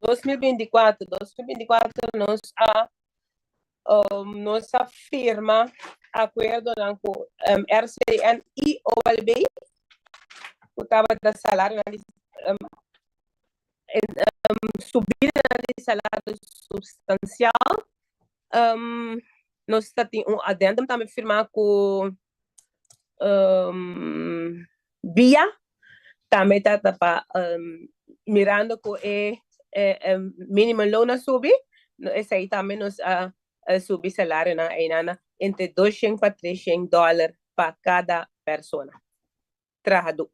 2024, 2024 nos a um, nos a firma akuerdonan ku um, RCN i OLB ku tabata salarionan di um, en, um, subidanan di salario substansial. Um, nos ta tin un addendum tambe firmá ku um, Bia tambe ta ta pa um, mirando ku e, e, e minimum loan a subi, no, esei tambe nos a. Subi salarionan einan entre 200 pa 300 dòler pa kada persona, trahadó.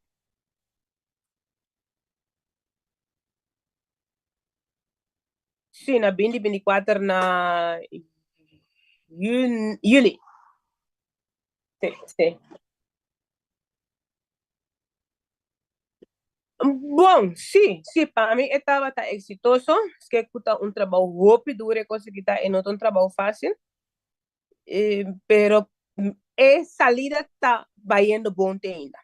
Sí, na binti 24 na yüli. Sí, sí. Bon, sí, sí, pa mi e tabata eksitoso. Ske ku ta un trabou hopi duru e kos aki ta, e no ta un trabou fásil. Pero e salida ta bayendo bon te ainda.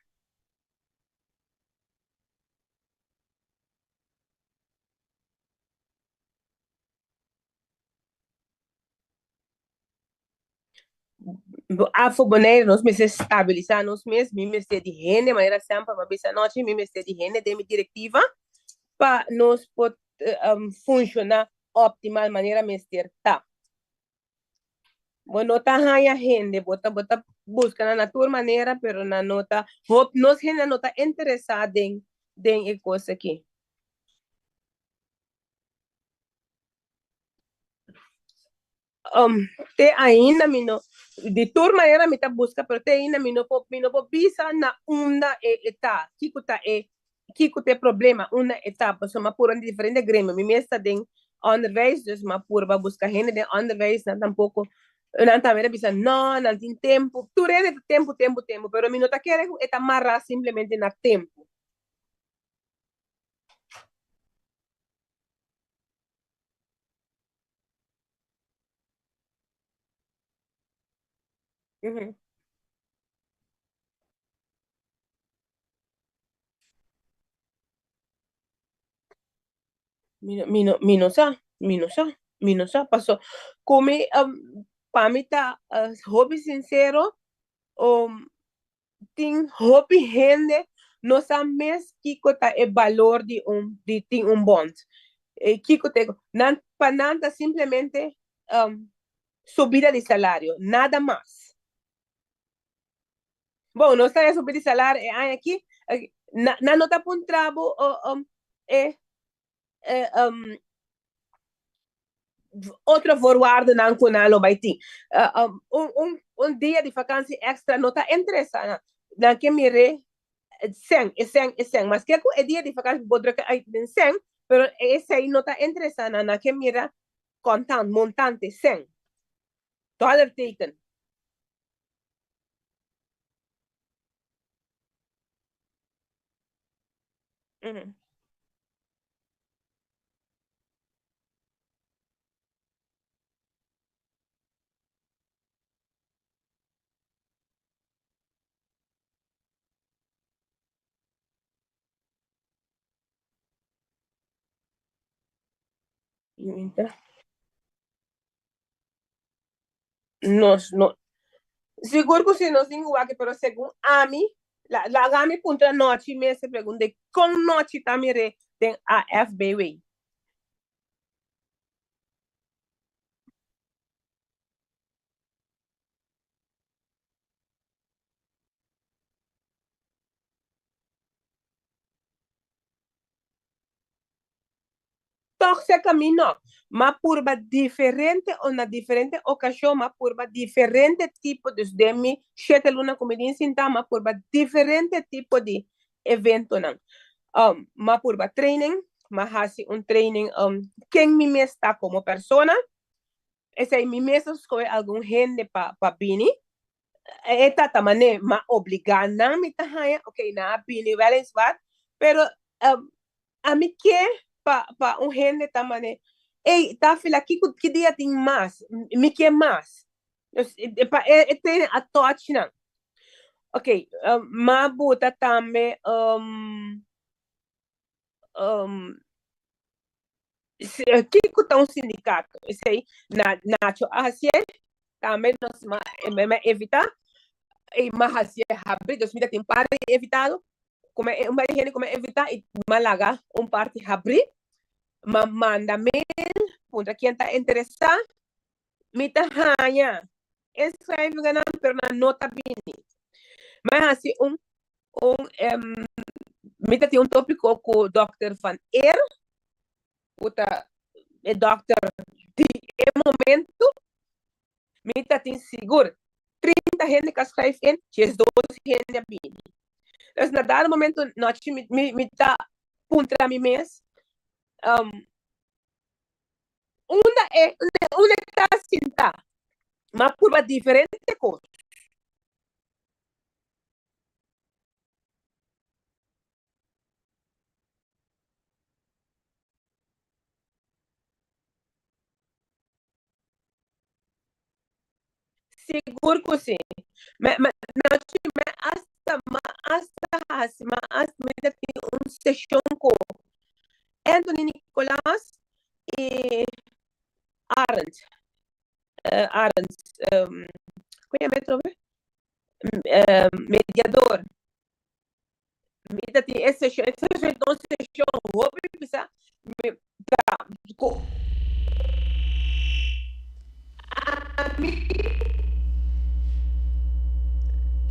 Afo Bonaire nos mester stabilisá nos mes, mi mester di hende, manera semper mi a bisa anochi, mi mester di hende den mi direktiva pa nos por funshoná optimal manera mester ta. Bo no ta haña hende, bo ta bo ta buska nan na tur manera pero nan no ta hop nos hende no ta interesá den den e kos aki. Um, te ainda mi no, di tur manera mi ta busca, pero te ainda mi no por, mi no por bisa na unda e, e ta, kiko ta e, kiko ta e problema, unda e ta, pasobra mi a purba den diferente gremio, mi mes ta den onderwijs, dus mi a purba busca hende den onderwijs, nan tampoco, nan tambe ta bisa no, nan tin tempo, tur hende ta tempo, tempo, tempo, pero mi no ta kere ku e ta mará simplemente na tempo. Mhm. Mi no, mi no, mi no sa, mi no sa, mi no sa. Paso, ku mi, um, pa mi ta uh, hopi sincero, um, tin hopi hende no sa mes kiko ta e balor di un di tin un bond. E kiko ta e nan pa nan ta simplemente um, subida di salario, nada mas. Bon, nos ta subida di salario e aña aki, na, nan no ta puntra bo um, e, e um, otro voorwaardennan ku nan lo bai tin. Uh, um, un, un, un dia di vakantie extra no ta interesa nan. Nan ke mire sen, e sen, e sen. Maske ku e dia di vakantie bo drukke uit den sen, pero esei no ta interesa nan. Nan ke mira kontant, montante, sen. Dollar teken. Mm -hmm. Nos no sigur ku si nos tin ku wak pero segun ami la laga mi puntra Nochi mes e pregunta di kon Nochi ta mir'é den AFBW. Tòg se kaminó. M'a purba diferente o na diferente okashon m'a purba diferente tipo, dus den mi shete luna ku mi tin sintá m'a purba diferente tipo di eventonan. M'a purba training, m'a hasi un training ken mi mes ta komo persona, esei mi mes a skohe algun hende pa pa bini. E tata manera m'a obligá nan mi ta haña, ok nan a bini weliswaar, pero Ami ke pa pa un hende ta mane, ey, Tafila, kiko ki dia tin mas? Mi ke mas. Dus, e pa e e training a touch nan. Ok, m'a buta tambe um, um, kiko ta un sindikato? Esei na Nacho a hasié, tambe nos m'a m'a evitá, i m'a hasié habrí, dus mi ta tin par di invitado. Come un par di hende come invita y m'a laga un parti habri, m'a manda mail puntra ken ta interesa, mi ta haña inschrijvingennan pero nan no ta bini. M'a hasi un un mi ta tin un topico cu dokter Van Eer, cu ta e dokter di e momento. Mi ta tin sigur 30 hende ka schrijf in, 12 hende a bini. Dus na dado momento nochi mi, mi, mi ta puntra mi mes, um, unda e, unda e ta sinta? Ma purba diferente kos. Sigur ku si. Me, me, nochi me hasta, ma hasta hasi, ma hasta mi ta tin un seshon ku Anthony Nicolas i Arend. Uh, Arend, um, kon yama e trobe? Uh, mediador. Mi ta tin e seshon, e seshon ta un seshon hopi bisa, mi ta ku ami.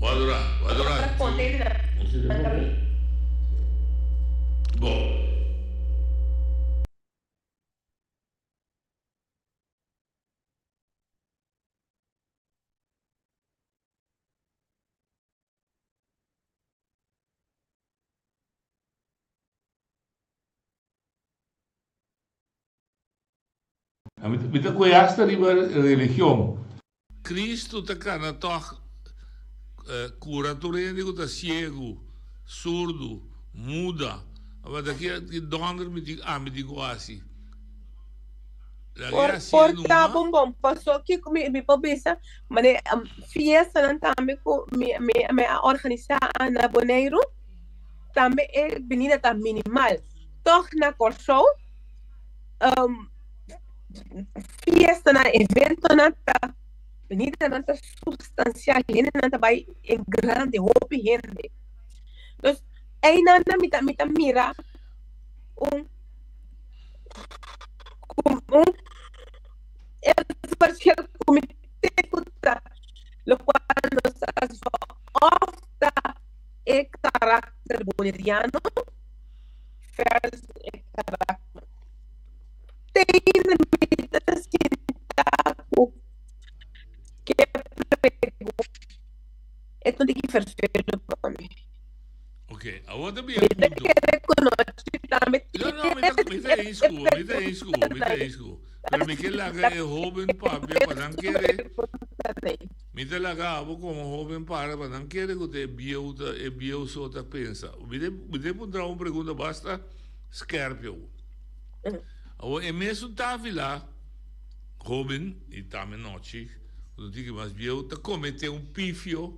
Wadora, wadora. Bo. Mi ta koe hasta riba religion. Cristo ta kana tòg kura tur hende ku ta siegu, surdu, muda. Aba ta ki dònder mi tin ami tin ku hasi? Por por ta bon bon paso kiko mi mi por bisa mane fiestanan tambe ku mi mi mi a organisá na Boneiru tambe e binida ta minimal tòg na Kòrsou fiestanan eventonan ta binidanan ta supstansial hendenan ta bai en grande hopi hende dus einan mi ta mi ta mira un un e verschil ku mi te ku ta lokual nos ta hasi òf ta e karakter boneriano versus e karakter te ainda mi ta sinta ku ke pregunta e ta un tiki vervelend pa mi. Ok, awor ta bin e punto. No, no, mi ta, mi ta eens ku bo, mi ta eens ku bo, mi ta eens ku bo. Pero mi ke laga e hoben papia pa nan kere, mi ta laga abo komo hoben para pa nan kere ku ta e bieu ta, e bieu so ta pensa. Mi ta, mi ta puntra un pregunta basta skerp yo. Awor e mesun tafila, hoben, i tambe nochi, ku ta tiki mas bieu, ta komete un pifio,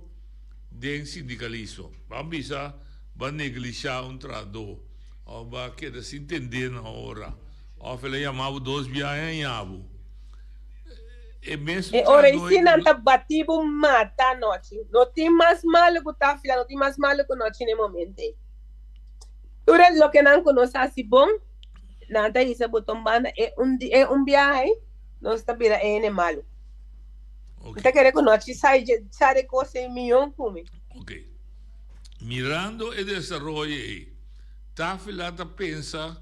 den sindikalismo. Ban bisa ba neglishá un trahadó òf ba keda sin tendé na ora òf el a yama bo dos biaha i haña bo. E mesun E ora trahadó ei ei si nan ta bati bo mata anochi. No tin mas malu ku tafila, no tin mas malu ku nochi na e momento ei. Tur e loke nan ku nos hasi bon, nan ta hisa bo ta un banda e un di e un biaha ei nos ta bira e hende malu. Mi ta kere ku nochi sai dje sa de kos ei mion ku mi. Ok. Mirando e desaroyo ei, Tafila ta pensa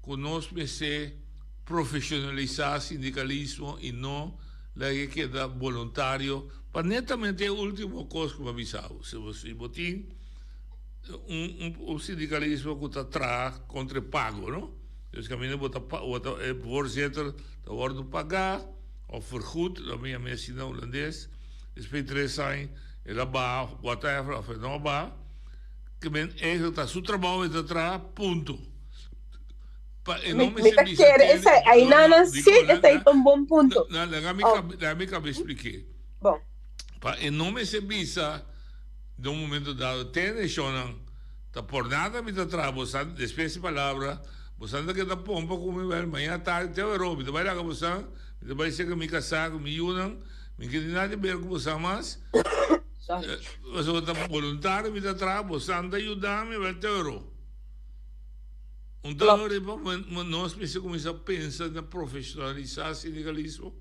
ku nos mester profesionalisá sindikalismo i no laga e keda boluntario pa netamente e último kos ku mi a bisa bo. Si bo si bo tin un un sindikalismo ku ta traha kontra e pago, no? Dus kaminda bo ta bo ta e voorzitter ta wòrdu pagá. Of vergoed, lo mi yama asina na hulandes, despues di tres aña el a baha whatever of e no a baha, ke men eigenlijk ta su trabou e ta traha, punto. Pa e no Mi mester ta bisa kere tene, esei, no, no, aynanan di sí kon, esei ta un bon punto. na, laga mi Oh. kaba, laga mi kaba expliké. Bon. Pa e no mester bisa den un momento dado, tene shonnan, ta por nada mi ta traha, bo sa, despues di palabra, Bosan ta keda pompa ku mi wèl mañana tardi te wero. Mi ta bai laga bosan, mi ta bai serka mi kasá ku mi yunan. Mi ke tin nada di ber ku bosan mas. Pasobra ta boluntario mi ta traha, bosan ta yuda mi wèl te wero. Un ta ora riba nos mester kuminsá pensa na profeshonalisá sindikalismo?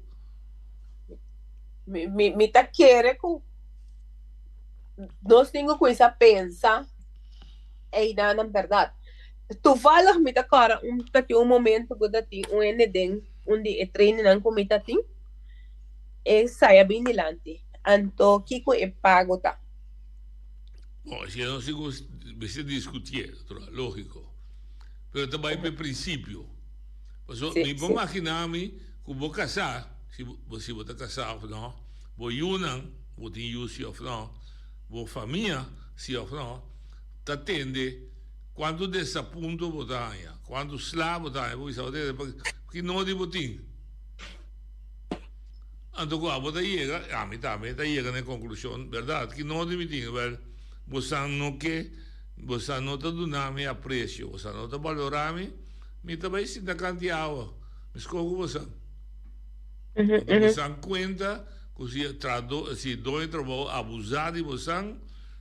Mi ta kere ku nos tin ku kuminsá pensa einan nan bèrdat. Toevallig mi ta kòrda un ta tin un momento ku ta tin un hende den un di e trainingnan ku mi ta tin. e saya bin dilanti. Anto kiko e pago ta? Bon, esei no sigur mester diskutié, natural, lógiko. Pero ta bai p'e prinsipio. Pasobra mi por maginá mi ku bo kasá, si bo si bo ta kasá òf no, bo yunan, bo tin yu si òf no, bo famia si òf no, ta tende kuantu desapunto bo ta haña, kuantu sla bo ta haña, bo bisa bo tende ki nodi bo tin. Anto ku abo ta yega, ami tambe ta yega na e konklushon, bèrdat, ki nodi mi tin? Wèl, bosan no ke, bosan no ta duna mi apresio, bosan no ta balorá mi, mi ta bai sinta kanti awa, mi skohe ku bosan. Anto bosan kuenta ku si e trahadó, si e doño di trabou abusá di bosan,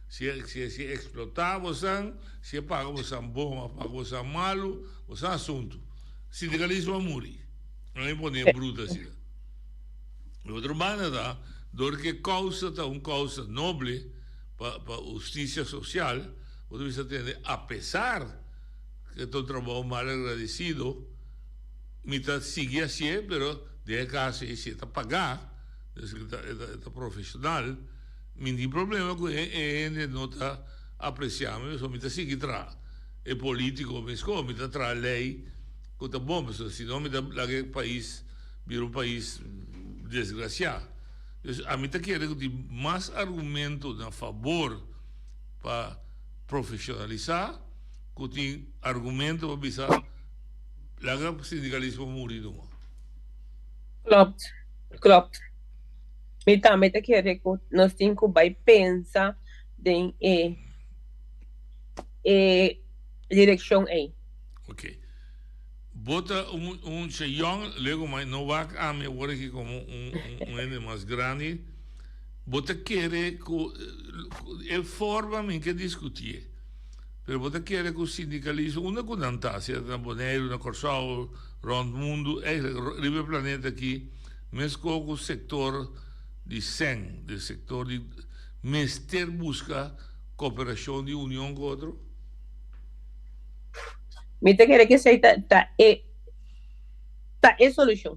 si e si e eksplotá bosan, si e paga bosan bon òf paga bosan malu, bosan asuntu. Sindikalismo a muri. No mi pone bruto asina. E otro banda ta, dor ku e kousa ta un kousa noble pa pa hustisia sosial, bo ta bisa tende apesar ku e ta un trabou mal agradesido, mi ta sigui hasié, pero den e kaso ei si e ta pagá, dus e ta e ta profeshonal, mi tin problema ku e hende no ta apresiá mi, pasobra mi ta sigui traha. E polítiko meskos, mi ta traha lei ku ta bon, pasobra si no mi ta laga e pais bira un pais desgrasiá. Dus ami ta kere ku tin mas argumento na fabor pa profeshonalisá ku tin argumento pa bisa laga sindikalismo muri numa. Klopt, klopt. Mi tambe ta kere ku nos tin ku bai pensa den e e direkshon ei. Ok. Bo ta un un che yong, lego mai no wak ami awor aki como un un hende mas grandi, bo ta kere ku e forma mi ke diskutié, pero bo ta kere ku sindikalismo unda ku nan ta, sea ta na Boneiru, na Kòrsou, rònt mundu, eigenlijk riba e planeta aki, meskos ku sektor di sèn, di sektor di mester buska koperashon di union ku otro? Mi ta kere ku esei ta ta e ta e solushon.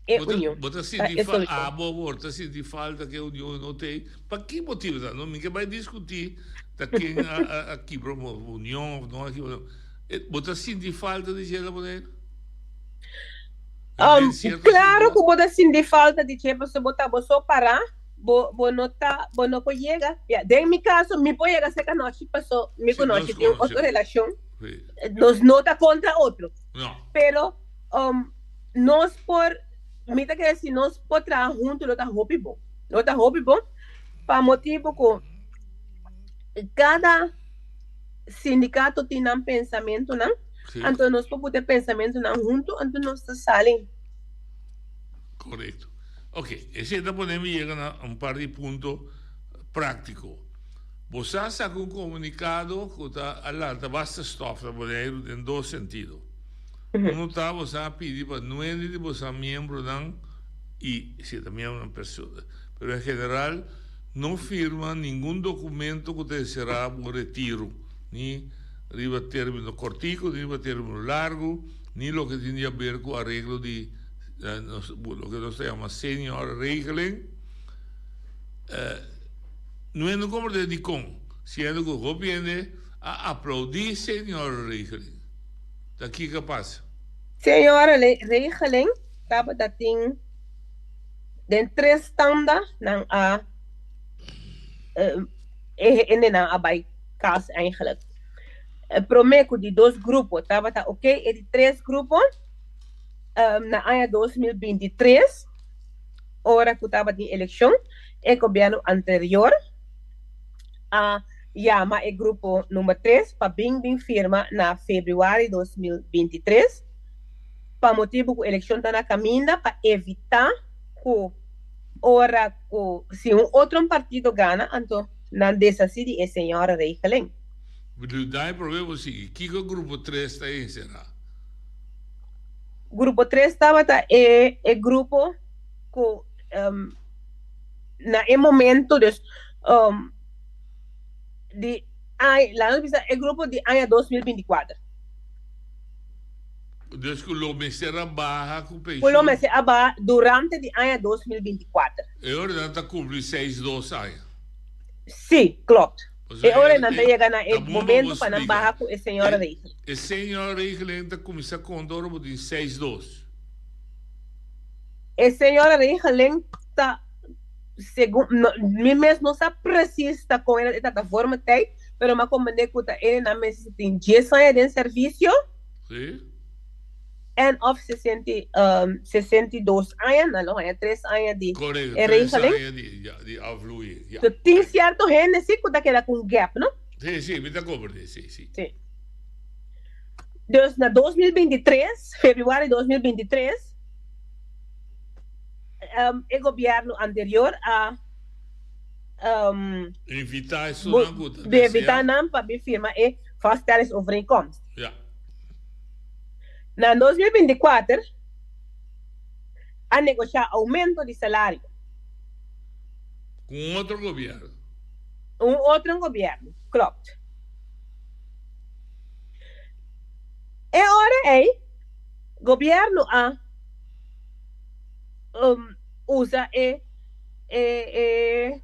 E union. Bo ta Ta sinti e fa solushon. abo awor ta sinti falta ku e union no t'ei? Pa ki motibu ta? No mi ke bai diskutí ta ken a a a kibra union òf no a kibra. Bo ta sinti falta di dje la Boneiru? Um, Den sierto klaro sentido. ku bo ta sinti falta di dje pasobra bo ta bo so pará. Bo bo no ta bo no por yega ya den mi caso mi por yega cerca nochi paso mi Sí, cu nos nochi tin conoce. otro relacion Sí. nos no ta contra otro No. pero um, nos por mi ta kere si nos por traha hunto lo ta hopi bon lo ta hopi bon pa motibo cu cada sindicato tin nan pensamentonan Sí. anto nos por put e pensamentonan hunto anto nos ta sali. Correcto. Ok, esei ta pone mi yega na un par di punto práctico. Bo sa saca un comunicado cu ta a lanta basta stof na Boneiru den dos sentido. Uno ta bo sa a pidi pa nuende di bo sa miembronan y si ta miembronan pero en general no firma ningun documento cu ta encerá bo retiro ni riba termino cortico ni riba termino largo ni loke tin di haber cu areglo di loke nos ta yama senior regeling, no hende comprende dikon, siendo ku hopi hende a aplaudí senior regeling. Ta kiko a pasa? Senior regeling tabata tin den tres tanda nan a e hendenan a bai kas eigenlijk. E prome ku di dos grupo tabata ok, e di tres grupo Na aña 2023, ora ku tabatin elekshon, e gobièrnu anterior a yama e grupo number tres pa bin bin firma na febrüari 2023, pa motibu ku elekshon ta na kaminda pa evitá ku ora ku si un otro partido gana anto nan deshasí di e señoraregeling. Dai promé bo sigui, kiko grupo tres ta enserá? Grupo tres tabata e e grupo ku na e momento dus di aña laga nos bisa e grupo di aña 2024. Dus ku lo mester a baha ku penshun. Ku lo mester a baha durante di aña 2024. E ora nan ta kumpli seis dos aña. Sí, klopt. E ora nan ta yega na e momento pa nan baha ku e seniorenregeling. E seniorenregeling ta kuminsá konta ora bo tin seis dos. E seniorenregeling ta segun, mi mes no sa precies ta kon e ta forma tei, pero mi a komprende ku ta e nan mester tin dies aña den servisio. Sí. En of 62 aña, nan lo haña tres aña di Correcto, e tres regeling. aña di, ja, di afvloeiing, ja. So tin cierto hende si cu ta keda cu un gap, no? Sí, sí, mi ta comprende, sí, sí. Sí. Dus na 2023, februari 2023, um, e gobierno anterior a um, Invita esunnan cu ta invita desea. nan pa bin firma e vaststellingsovereenkomst. Ja. Na 2024 a negoshá oumento di salario. Ku un otro gobièrnu. Un otro gobièrnu, klopt. E ora ei gobièrnu a usa e e e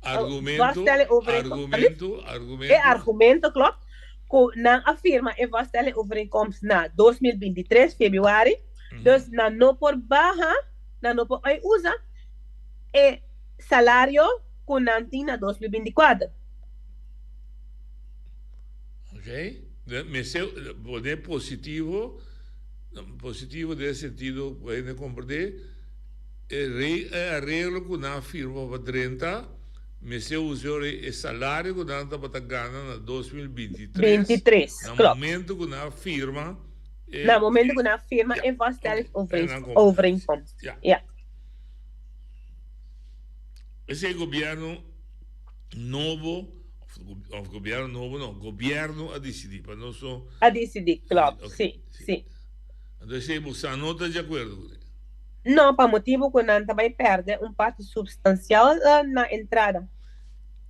Argumento, vaststellingovereenkomst. argumento, argumento. E argumento, klopt. Ku nan a firma e vaststellingovereenkomst na 2023 februari, dus nan no por baha, nan no por oi usa e salario ku nan tin na 2024. Ok, mester pone positivo, positivo den e sentido ku hende komprendé e areglo ku nan a firma pa drenta. Mester usa ora e salario ku nan tabata gana na 2023, 23, na klopt. momento ku nan a firma e. Na momento ku nan a firma Ja, e oké. En nan komprendé. vaststellingsovereenkomst. Ja. Ja. Esei gobièrnu nobo, òf òf gobièrnu nobo no, gobièrnu a disidí pa nos no. A disidí, klopt, Oké, sí, sí. sí. Anto esei bo sa no ta di akuerdo kuné. No, pa motibu ku nan ta bai pèrdè un parti supstansial na entrada.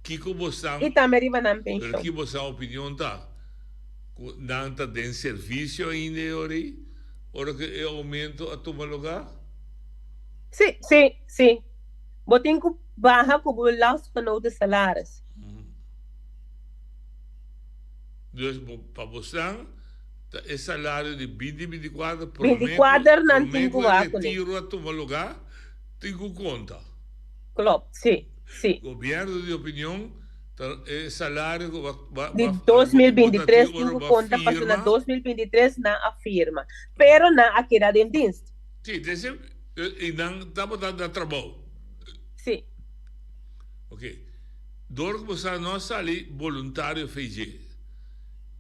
Kiko bo sa, I tambe riba nan pero penshon. ki bo sa opinion ta? Ku nan ta den servisio ainda e ora ei, ora ku e oumento a tuma lugá? Sí, sí, sí. Bo tin ku baha ku bo lastgenoten salaris. Dus bo, pa bosan ta e salario di binti binti kuater prome ku 24 nan prome tin ku ku e wak kuné. retiro a tuma lugá tin ku konta. Klopt, sí, sí. Gobierno di opinion ta e salario ku ba ba Di ba bo ta 2023 tin tin ora ku bo a konta pasobra na firma. 2023 nan a firma, pero nan a keda den dienst. Sí, dese i nan tabata na trabou. Sí. Ok. Dor ku bo sa no a sali boluntario FG.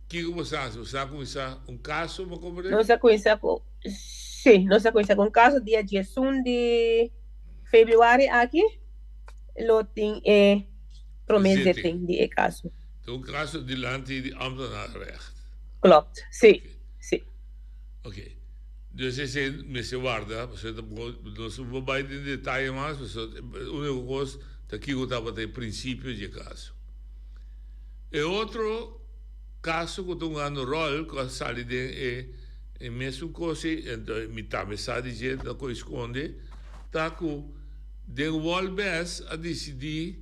Kiko bo sa hasi? Bo sa kuminsá un kaso, bo komprendé? Nos a kuminsá ku, sí, nos a kuminsá ku un kaso dia diesun di febrüari aki lo tin e promé Zitting. zitting di e kaso. Ta un kaso dilanti di ambtenarenrecht. Klopt, sí, sí. Ok. Dus esei mester warda, pasobra ta bo, nos no por bai den detaye mas, pasobra e úniko kos ta kiko tabata e prinsipio di e kaso. E otro kaso ku ta hungando ròl ku a sali den e e mesun kos ei, anto mi tambe sa di dje, no koe skonde, ta ku den Wolbes a disidí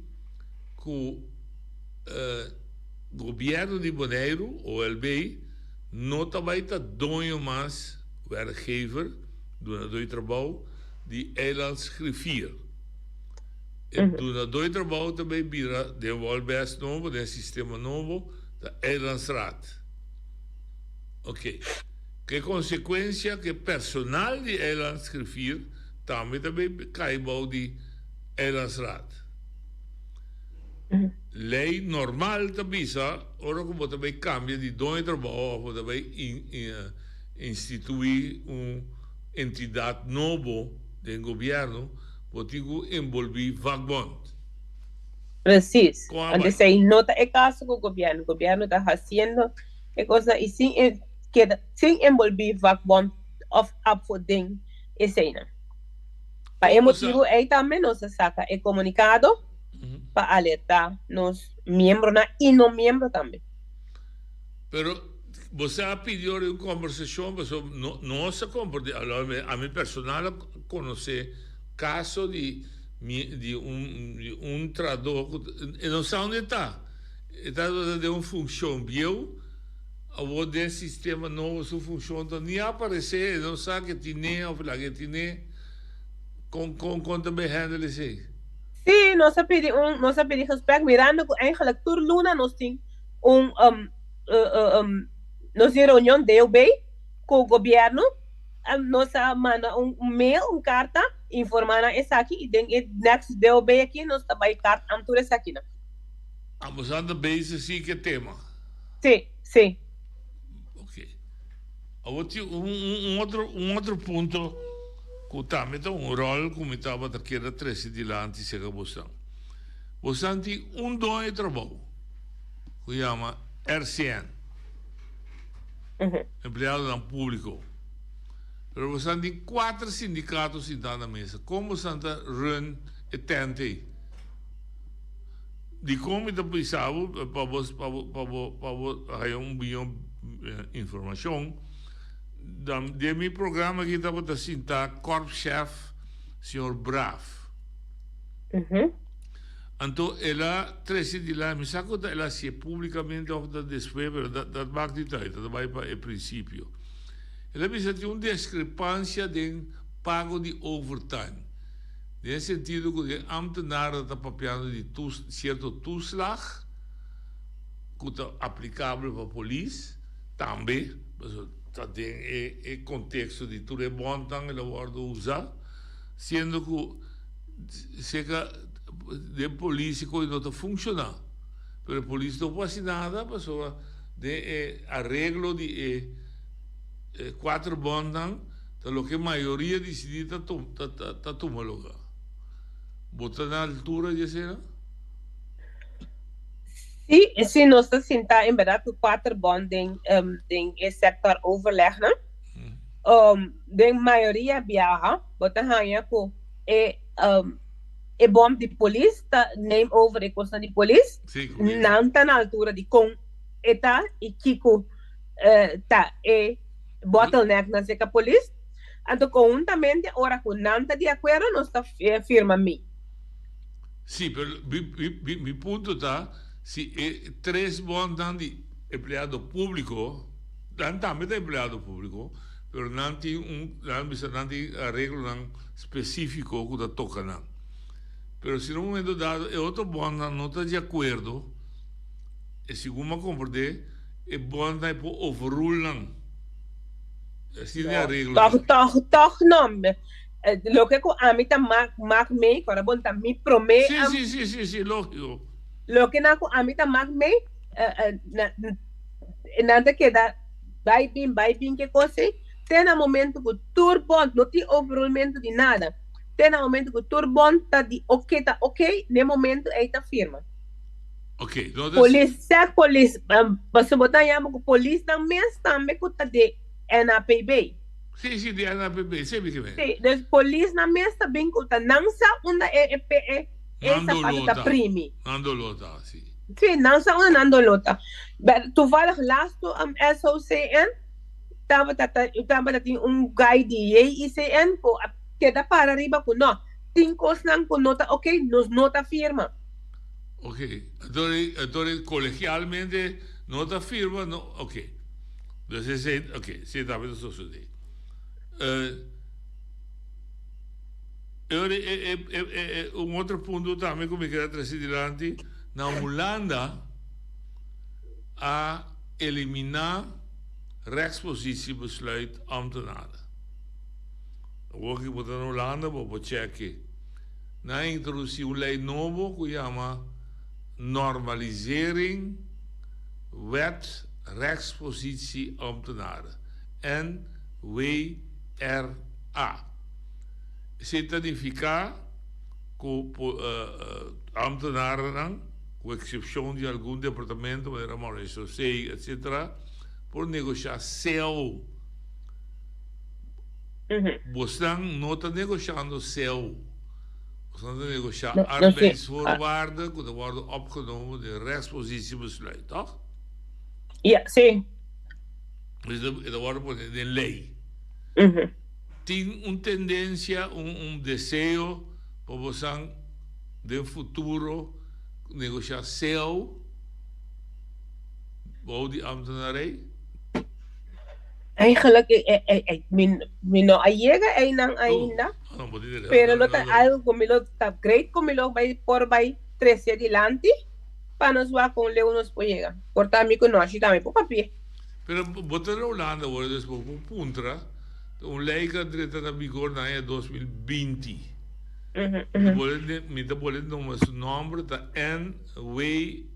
ku gobièrnu di Boneiru, OLB, no ta bai ta doño mas, werkgever, dunadó di trabou, di Eilandsgriffier. E dunadó di trabou ta bai bira den Wolbes nobo, den sistema nobo, ta Eilandsraad. Oké. Ku e konsekuensia ku e personal di Eilandsgriffier tambe ta bai kai bou di Eilandsraad. Lei normal ta bisa ora ku bo ta bai kambia di doño di trabou òf bo ta bai instituí un entidat nobo den gobièrnu, bo tin ku enbolbí vakbond. Precies. Kon a Anto bai? esei no ta e kaso ku gobièrnu. Gobièrnu ta hasiendo e kosnan i sin e keda sin enbolbí vakbond òf ABVO den eseinan. Pa e motibu ei tambe nos a saka e komunikado pa alertá nos miembronan i no miembro tambe. Pero Boso a pidi ora un kombersashon pasobra no nos a komprendé, ami personal a konosé kaso di mi di un di un trahadó ku e no sa unda e ta. E tabata den un funshon bieu, awor den sistema nobo su funshon ta ni aparesé, e no sa ke tine òf laga e tine. Kon kon kon ta behandel esei? Sí, nos a pidi un nos a pidi gesprek mirando ku eigenlijk tur luna nos tin un nos tin reunion DOB ku gobierno. Nos a manda un mail, un karta informa nan esaki i den e next DOB aki nos ta bai kart am tur esakinan. Ambos nan ta bezig si ke tema? Sí, sí. Ok. Awor tin un un otro un otro punto ku tambe ta un ròl ku mi tabata kier a trese dilanti serka bosan. Bosan tin un doño di trabou ku yama RCN, empleadonan públiko. Pero bosan tin kuater sindikato sintá na mesa. Kon bosan ta run e tènt ei? Dikon mi ta bisa bo pa bo pa bo pa bo pa bo haya un biño informashon dan den mi programa aki tabata sinta korpschef señor Braaf. Anto el a trese dilanti mi sa ku ta el a hasié publikamente òf ta despues pero dat dat maakt niet uit ta bai pa e prinsipio. El a bisa tin un diskrepansia den pago di overtime. Den e sentido ku den ámtenaren ta papiando di sierto toeslag ku ta aplikabel pa polis tambe, pasobra ta den e konteksto di tur e bòntnan el a wòrdu usá, siendo ku seka den polis e kos no ta funshoná. Pero e polis no por hasi nada pasobra den e areglo di e kuater bòntnan, Ta loke mayoria disidí ta ta tuma luga. Bo ta na altura di esena? Sí, sí, nos ta sinta en berdad ku kuater bond den den e sector overlegnan. Den mayoria biaha bo ta haña ku e e bond di polis ta neem over e kosnan di polis. Nan ta na altura di kon e ta i kiko ta e bottleneck nan serka polis, anto konhuntamente ora ku nan ta di akuerdo nos ta firma mi. Sí, pero mi mi punto ta si e tres bondnan di empleado públiko, nan tambe ta empleado públiko, pero nan tin un, nan bisa nan tin areglonan spesífiko ku ta toka nan. Pero si na un momento dado e otro bondnan no ta di akuerdo, e segun mi a komprendé, E bondnan e por overrule nan. Asina e areglo Tòg, tòg, tòg no. Loke ku ami ta mak, mak mee, ku ora bon ta mi promé. Sí, sí, sí, sí, sí, lógiko. Loke nan ku ami ta mak mee, nan ta keda bai bin, bai bin ke kos ei, te na momento ku tur bond, no tin overrulementu di nada, te na momento ku tur bond ta di oke, ta oke, n'e momento ei ta firma. Ok, no ta. Polis, sèk polis, pasobra bo ta yama ku polisnan mes tambe ku ta di NAPB. Si, si, di NAPB, si mi ke men. Si, dus polisnan mes ta bin ku ta nan sa unda e e e e sapato ta primi. Nan doló ta, si. Si, nan sa unda nan doló ta. Toevallig laatst SOCN tabata ta tabata tin un guy di JICN ku a keda para riba ku no, tin kosnan ku no ta ok, nos no ta firma. Ok, anto colegialmente no ta firma, no, ok. Dus esei, ok, esei tambe ta sosode. Un otro punto tambe ku mi kere trese dilanti, na Hulanda a eliminá rechtspositiebesluit ambtenaren. Awor ki bo ta na Hulanda bo por chèk'e. Nan a introdusí un lei nobo ku yama Normalisering Wet Rechtspositie Ambtenaren, NWRA. Esei ta nifiká ku ambtenarennan, ku eksepshon di algun departamento manera Marechaussee etsetera, por negoshá cao. Bosnan no ta negoshando cao. Bosnan ta negoshá arbeidsvoorwaarden ku ta wòrdu opgenomen den rechtspositiebesluit, tòg? Ja, sí. E ta wòrdu pone den lei. Tin un tendensia, un deseo pa bosan den futuro negoshá cao bou di ambtenarij? Eigenlijk mi no a yega einan ainda, pero lo ta algo ku mi lo ta great ku mi lo bai por bai trese dilanti pa nos wak kon leu nos por yega. Por ta mi ku noshi tambe por papia. Pero bo ta na Hulanda awor, dus bo por puntra un lei ku a drenta na vigor na aña 2020. Mi ta bole numa su nomber ta NWRA.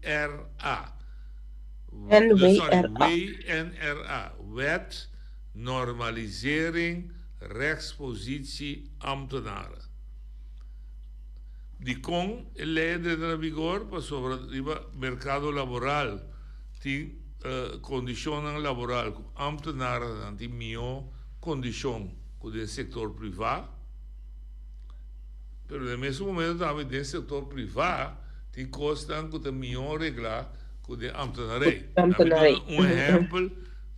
NWRA. WNRA, Wet Normalisering Rechtspositie Ambtenaren. Dikon e lei a drenta na vigor? Pasobra riba merkado laboral tin kondishonnan laboral ku ambtenarennan tin mihó kondishon ku den sektor privá. Pero den mesun momento tambe den sektor privá tin kosnan ku ta mihó reglá ku den ambtenarij. Ambtenarij. Un ehèmpel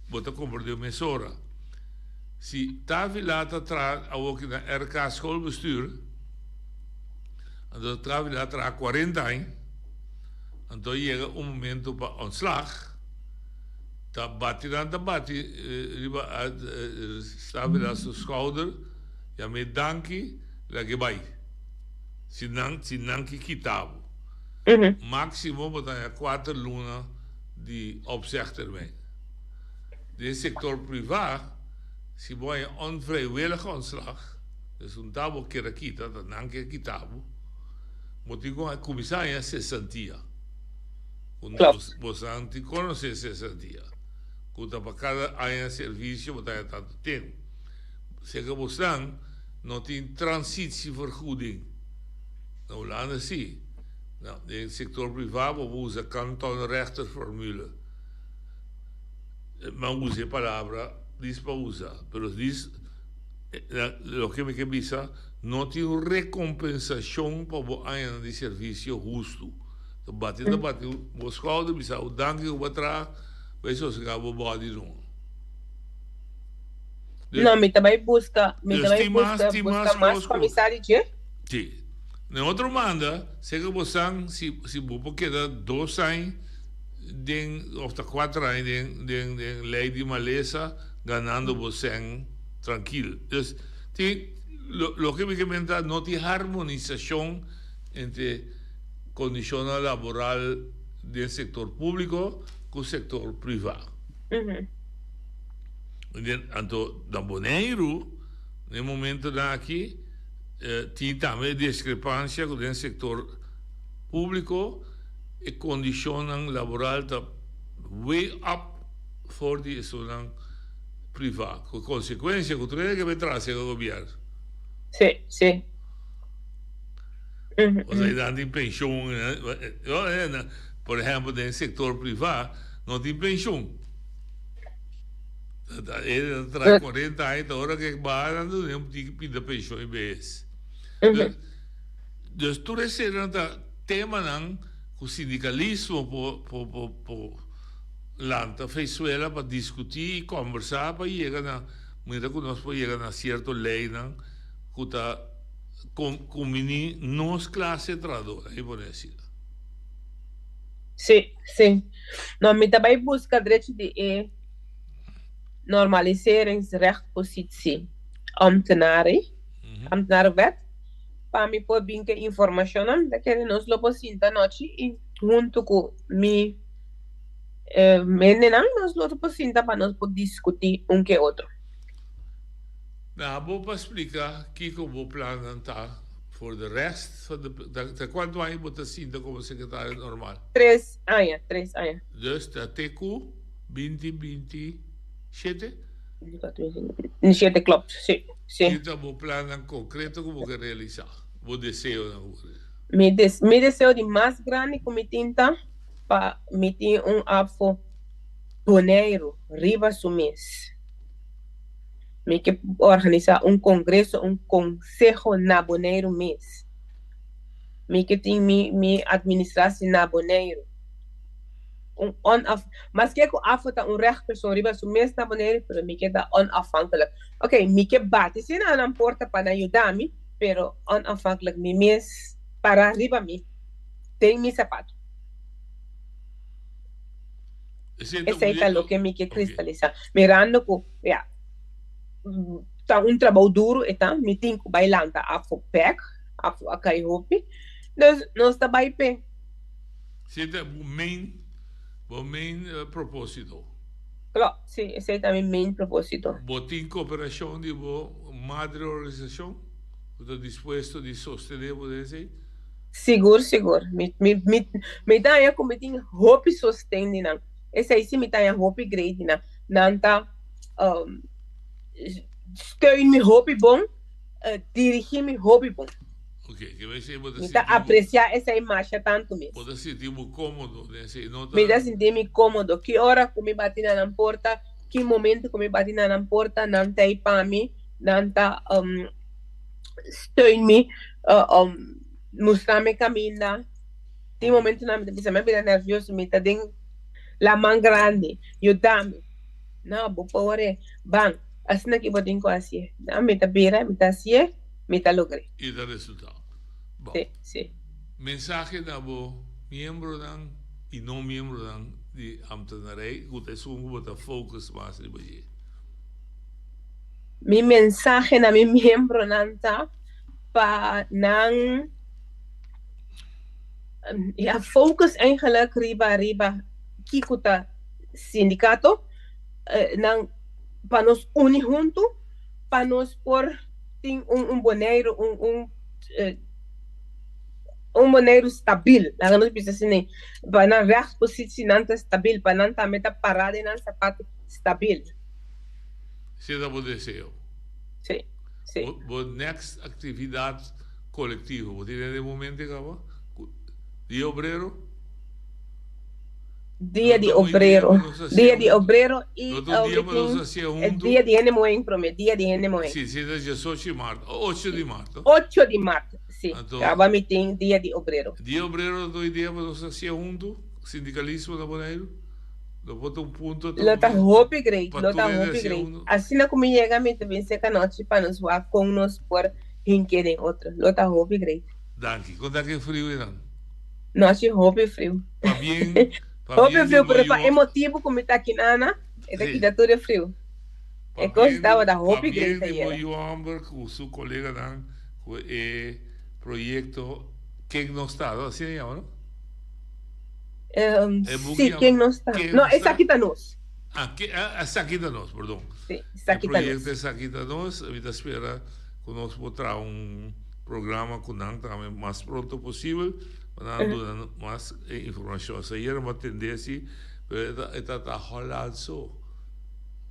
bo ta komprendé mesora. Si Tavila ta traha awoki na RK Schoolbestuur, anto Tavila a traha kuarenta aña, anto yega un momento pa ontslag, ta bati nan ta bati riba Tavila su schouder, yam'é danki, lag'é bai. Si nan si nan ke kita bo. Máksimo bo ta haña kuater luna di opzegtermijn. Den sektor privá, si bo haña onvrijwillig ontslag, dus un ta bo keda kita, ta nan ke kita bo, bo tin ku kuminsá haña sesantia. Ku bosan tin konosé sesantia, ku ta pa kada aña servisio bo ta haña tantu tempu. Seka bosan no tin transitievergoeding. Na Hulanda si. Na den sektor privá bo por usa kantonrechterformule. Mi a usa e palabra dis pa usa, pero dis loke mi ke bisa no tin un rekompensashon pa bo añanan di servisio hustu. Ta bati ta bati bo skouder bisa bo danki ku bo a traha, bai sosegá bo bòdi no. No, mi ta bai buska, mi ta bai buska, buska mas pa mi sa di dje. Si. Na otro banda, seka bo san si si bo por keda dos aña den of ta kuater aña den den den lei di malesa ganando bo sèn trankil. Dus tin lo loke mi ke menta no tin harmonisashon entre kondishonnan laboral den sektor públiko ku sektor privá. Anto na Boneiru na e momentonan aki tin tambe e diskrepansia ku den sektor públiko e kondishonnan laboral ta way up for di esunnan privá ku konsekuensia ku tur hende ke bai traha serka gobièrnu. Sí, sí. Osea nan tin penshon, por ehèmpel den sektor privá no tin penshon. E ta traha 40 aña ta ora ke baha nan ta duna tin ki pinta penshon i behes. Dus tur eseinan ta temanan ku sindikalismo por por por por lanta Venezuela pa diskutí i kòmbersá pa yega na manera ku nos por yega na sierto leinan ku ta kumbiní nos klase trahadó, laga mi pone asina. Sí, sí. No, mi ta bai buska drechi di e normaliseringsrechtpositie ambtenaren, ambtenarenwet, pa mi por bin ku e informashonnan. Mi ta kere nos lo por sinta anochi i huntu ku mi hendenan nos lo por sinta pa nos por diskutí un ke otro. Na bo pa splika kiko bo plannan ta for the rest van de ta kuantu aña bo ta sinta komo sekretario normal? Tres aña, tres aña. Dus ta te ku binti 27? 27 klopt, si, si. Ki ta bo plannan konkreto ku bo ke realisá? Bo deseonan ku bo ke. Mi des mi deseo di mas grandi ku mi tin ta pa mi tin un ABVO Boneiru riba su mes. Mi ke organisá un kongreso, un konseho na Boneiru mes. Mi ke tin mi mi administrasi na Boneiru. Un onaf maske ku AFO ta un rechtpersoon riba su mes na Boneiru, pero mi ke ta onafhankelijk. Oké, mi ke bati si na nan porta pa nan yuda mi, pero onafhankelijk mi mes para riba mi den mi sapatu. Esei ta loke mi ke kristalisá. Mirando ku, ya, ta un trabou duru e ta, mi tin ku bai lanta AFO bèk, AFO a kai hopi, dus nos ta bai p'e. Esei ta bo main, bo main propósito. Klopt, sí, esei ta mi main propósito. Bo tin koperashon di bo madre organisashon ku ta dispuesto di sostené bo den esei? Sigur, sigur. Mi, mi, mi, mi ta haña ku mi tin hopi sosten di nan. Esei sí mi ta haña hopi great di nan. Nan ta steun mi hopi bon, dirigí mi hopi bon. Ok, ke bai esei bo ta Mi ta sinti bo. apresiá esei masha tantu mes. Bo ta sinti bo kómodo den esei, no ta. Mi ta sinti mi kómodo. Ki ora ku mi bati na nan porta, ki momento ku mi bati na nan porta, nan ta ei pa mi, nan ta steun mi, mustra mi kaminda. Tin momentunan mi ta bisa mi a bira nervioso, mi ta den laman grandi, yuda mi. No, bo por wòrdu, ban, asina ki bo tin ku hasié. Mi ta bira, mi ta hasié. Mi ta logr'é. I ta resultá. Bon. Sí, sí. Mensahe na bo miembronan i no miembronan di ambtenarij ku ta esun ku bo ta focus mas riba dje. Mi mensahe na mi miembronan ta pa nan ya focus eigenlijk riba riba kiko ta sindikato, nan pa nos uni huntu pa nos por tin un un Boneiru un un un Boneiru stabil, laga nos bisa asina, pa nan rechtspositie nan ta stabil, pa nan tambe ta pará den nan sapato stabil. Esei ta bo deseo? Sí, sí. Bo bo next actividad colectivo bo tin den momento kaba? Dia Obrero? Dia di Obrero. Dia di Obrero i e dia di hende muhé promé, dia di hende muhé. Si, si ta diesocho di mart, ocho di mart. Ocho di mart, si. Kaba mi tin dia di Obrero. Dia Obrero ta un idea pa nos hasié huntu, sindikalismo na Boneiru. Lo por ta un punto Lo ta hopi great, lo ta hopi great. Asina ku mi yega mi ta bin seka nochi pa nos wak kon nos por hink'é den otro. Lo ta hopi great. Danki. Kon ta ke friu einan? Nochi hopi friu. Pabien, Hopi pabien di friu, bo pero pa yu. e motibu ku mi ta aki nana, e ta Sí. kita tur e friu. E kos Pabien di, tabata hopi pabien great di bo ayera. yu hòmber ku su koleganan ku e proyekto Ken Nos Ta, no? Asina e yama, no? E buki Sí, yama Ken Nos Ta. Ken No, Nos Ta? Esaki Ta Nos. Ah, ke, ah, Esaki Ta Nos, perdon. Sí, E Esaki Ta Nos. proyekto Esaki Ta Nos, mi ta spera ku nos por traha un programa ku nan tambe mas pronto posibel pa nan duna mas informashon. Ayer mi a tende si, pero e ta e ta ta Hollands so.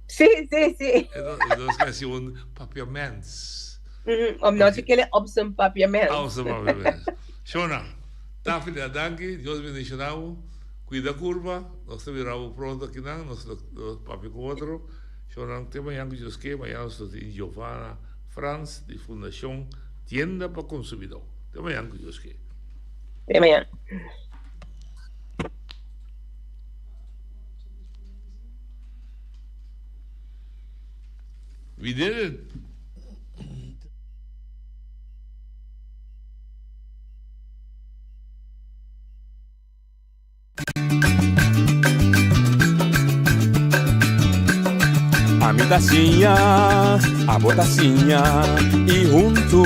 Sí, sí, sí. E ta e ta hasi un papiaments. Om no si kere op zijn papiaments. Op zijn papiaments. Shona, Tafila danki, Dios bendiciona bo, cuida curpa, nos ta mira bo pronto akinan, nos lo papia cu otro. Shona, te mañan cu Dios ke, mañan nos lo tin Giovanna Frans di Fundacion Tienda pa Consumidor. Te mañan cu Dios ke. Te mañan. We did it! Ami ta siña, abo ta siña y huntu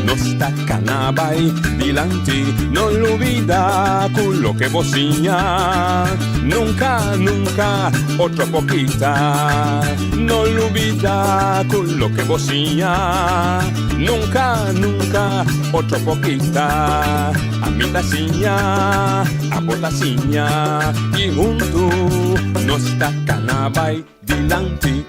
nos ta cana bay dilanti. No lubida cu loke bo siña nunca, nunca otro por kita. No lubida cu loke bo siña nunca, nunca otro por kita. Ami ta siña, abo ta siña y huntu nos ta cana bay dilanti.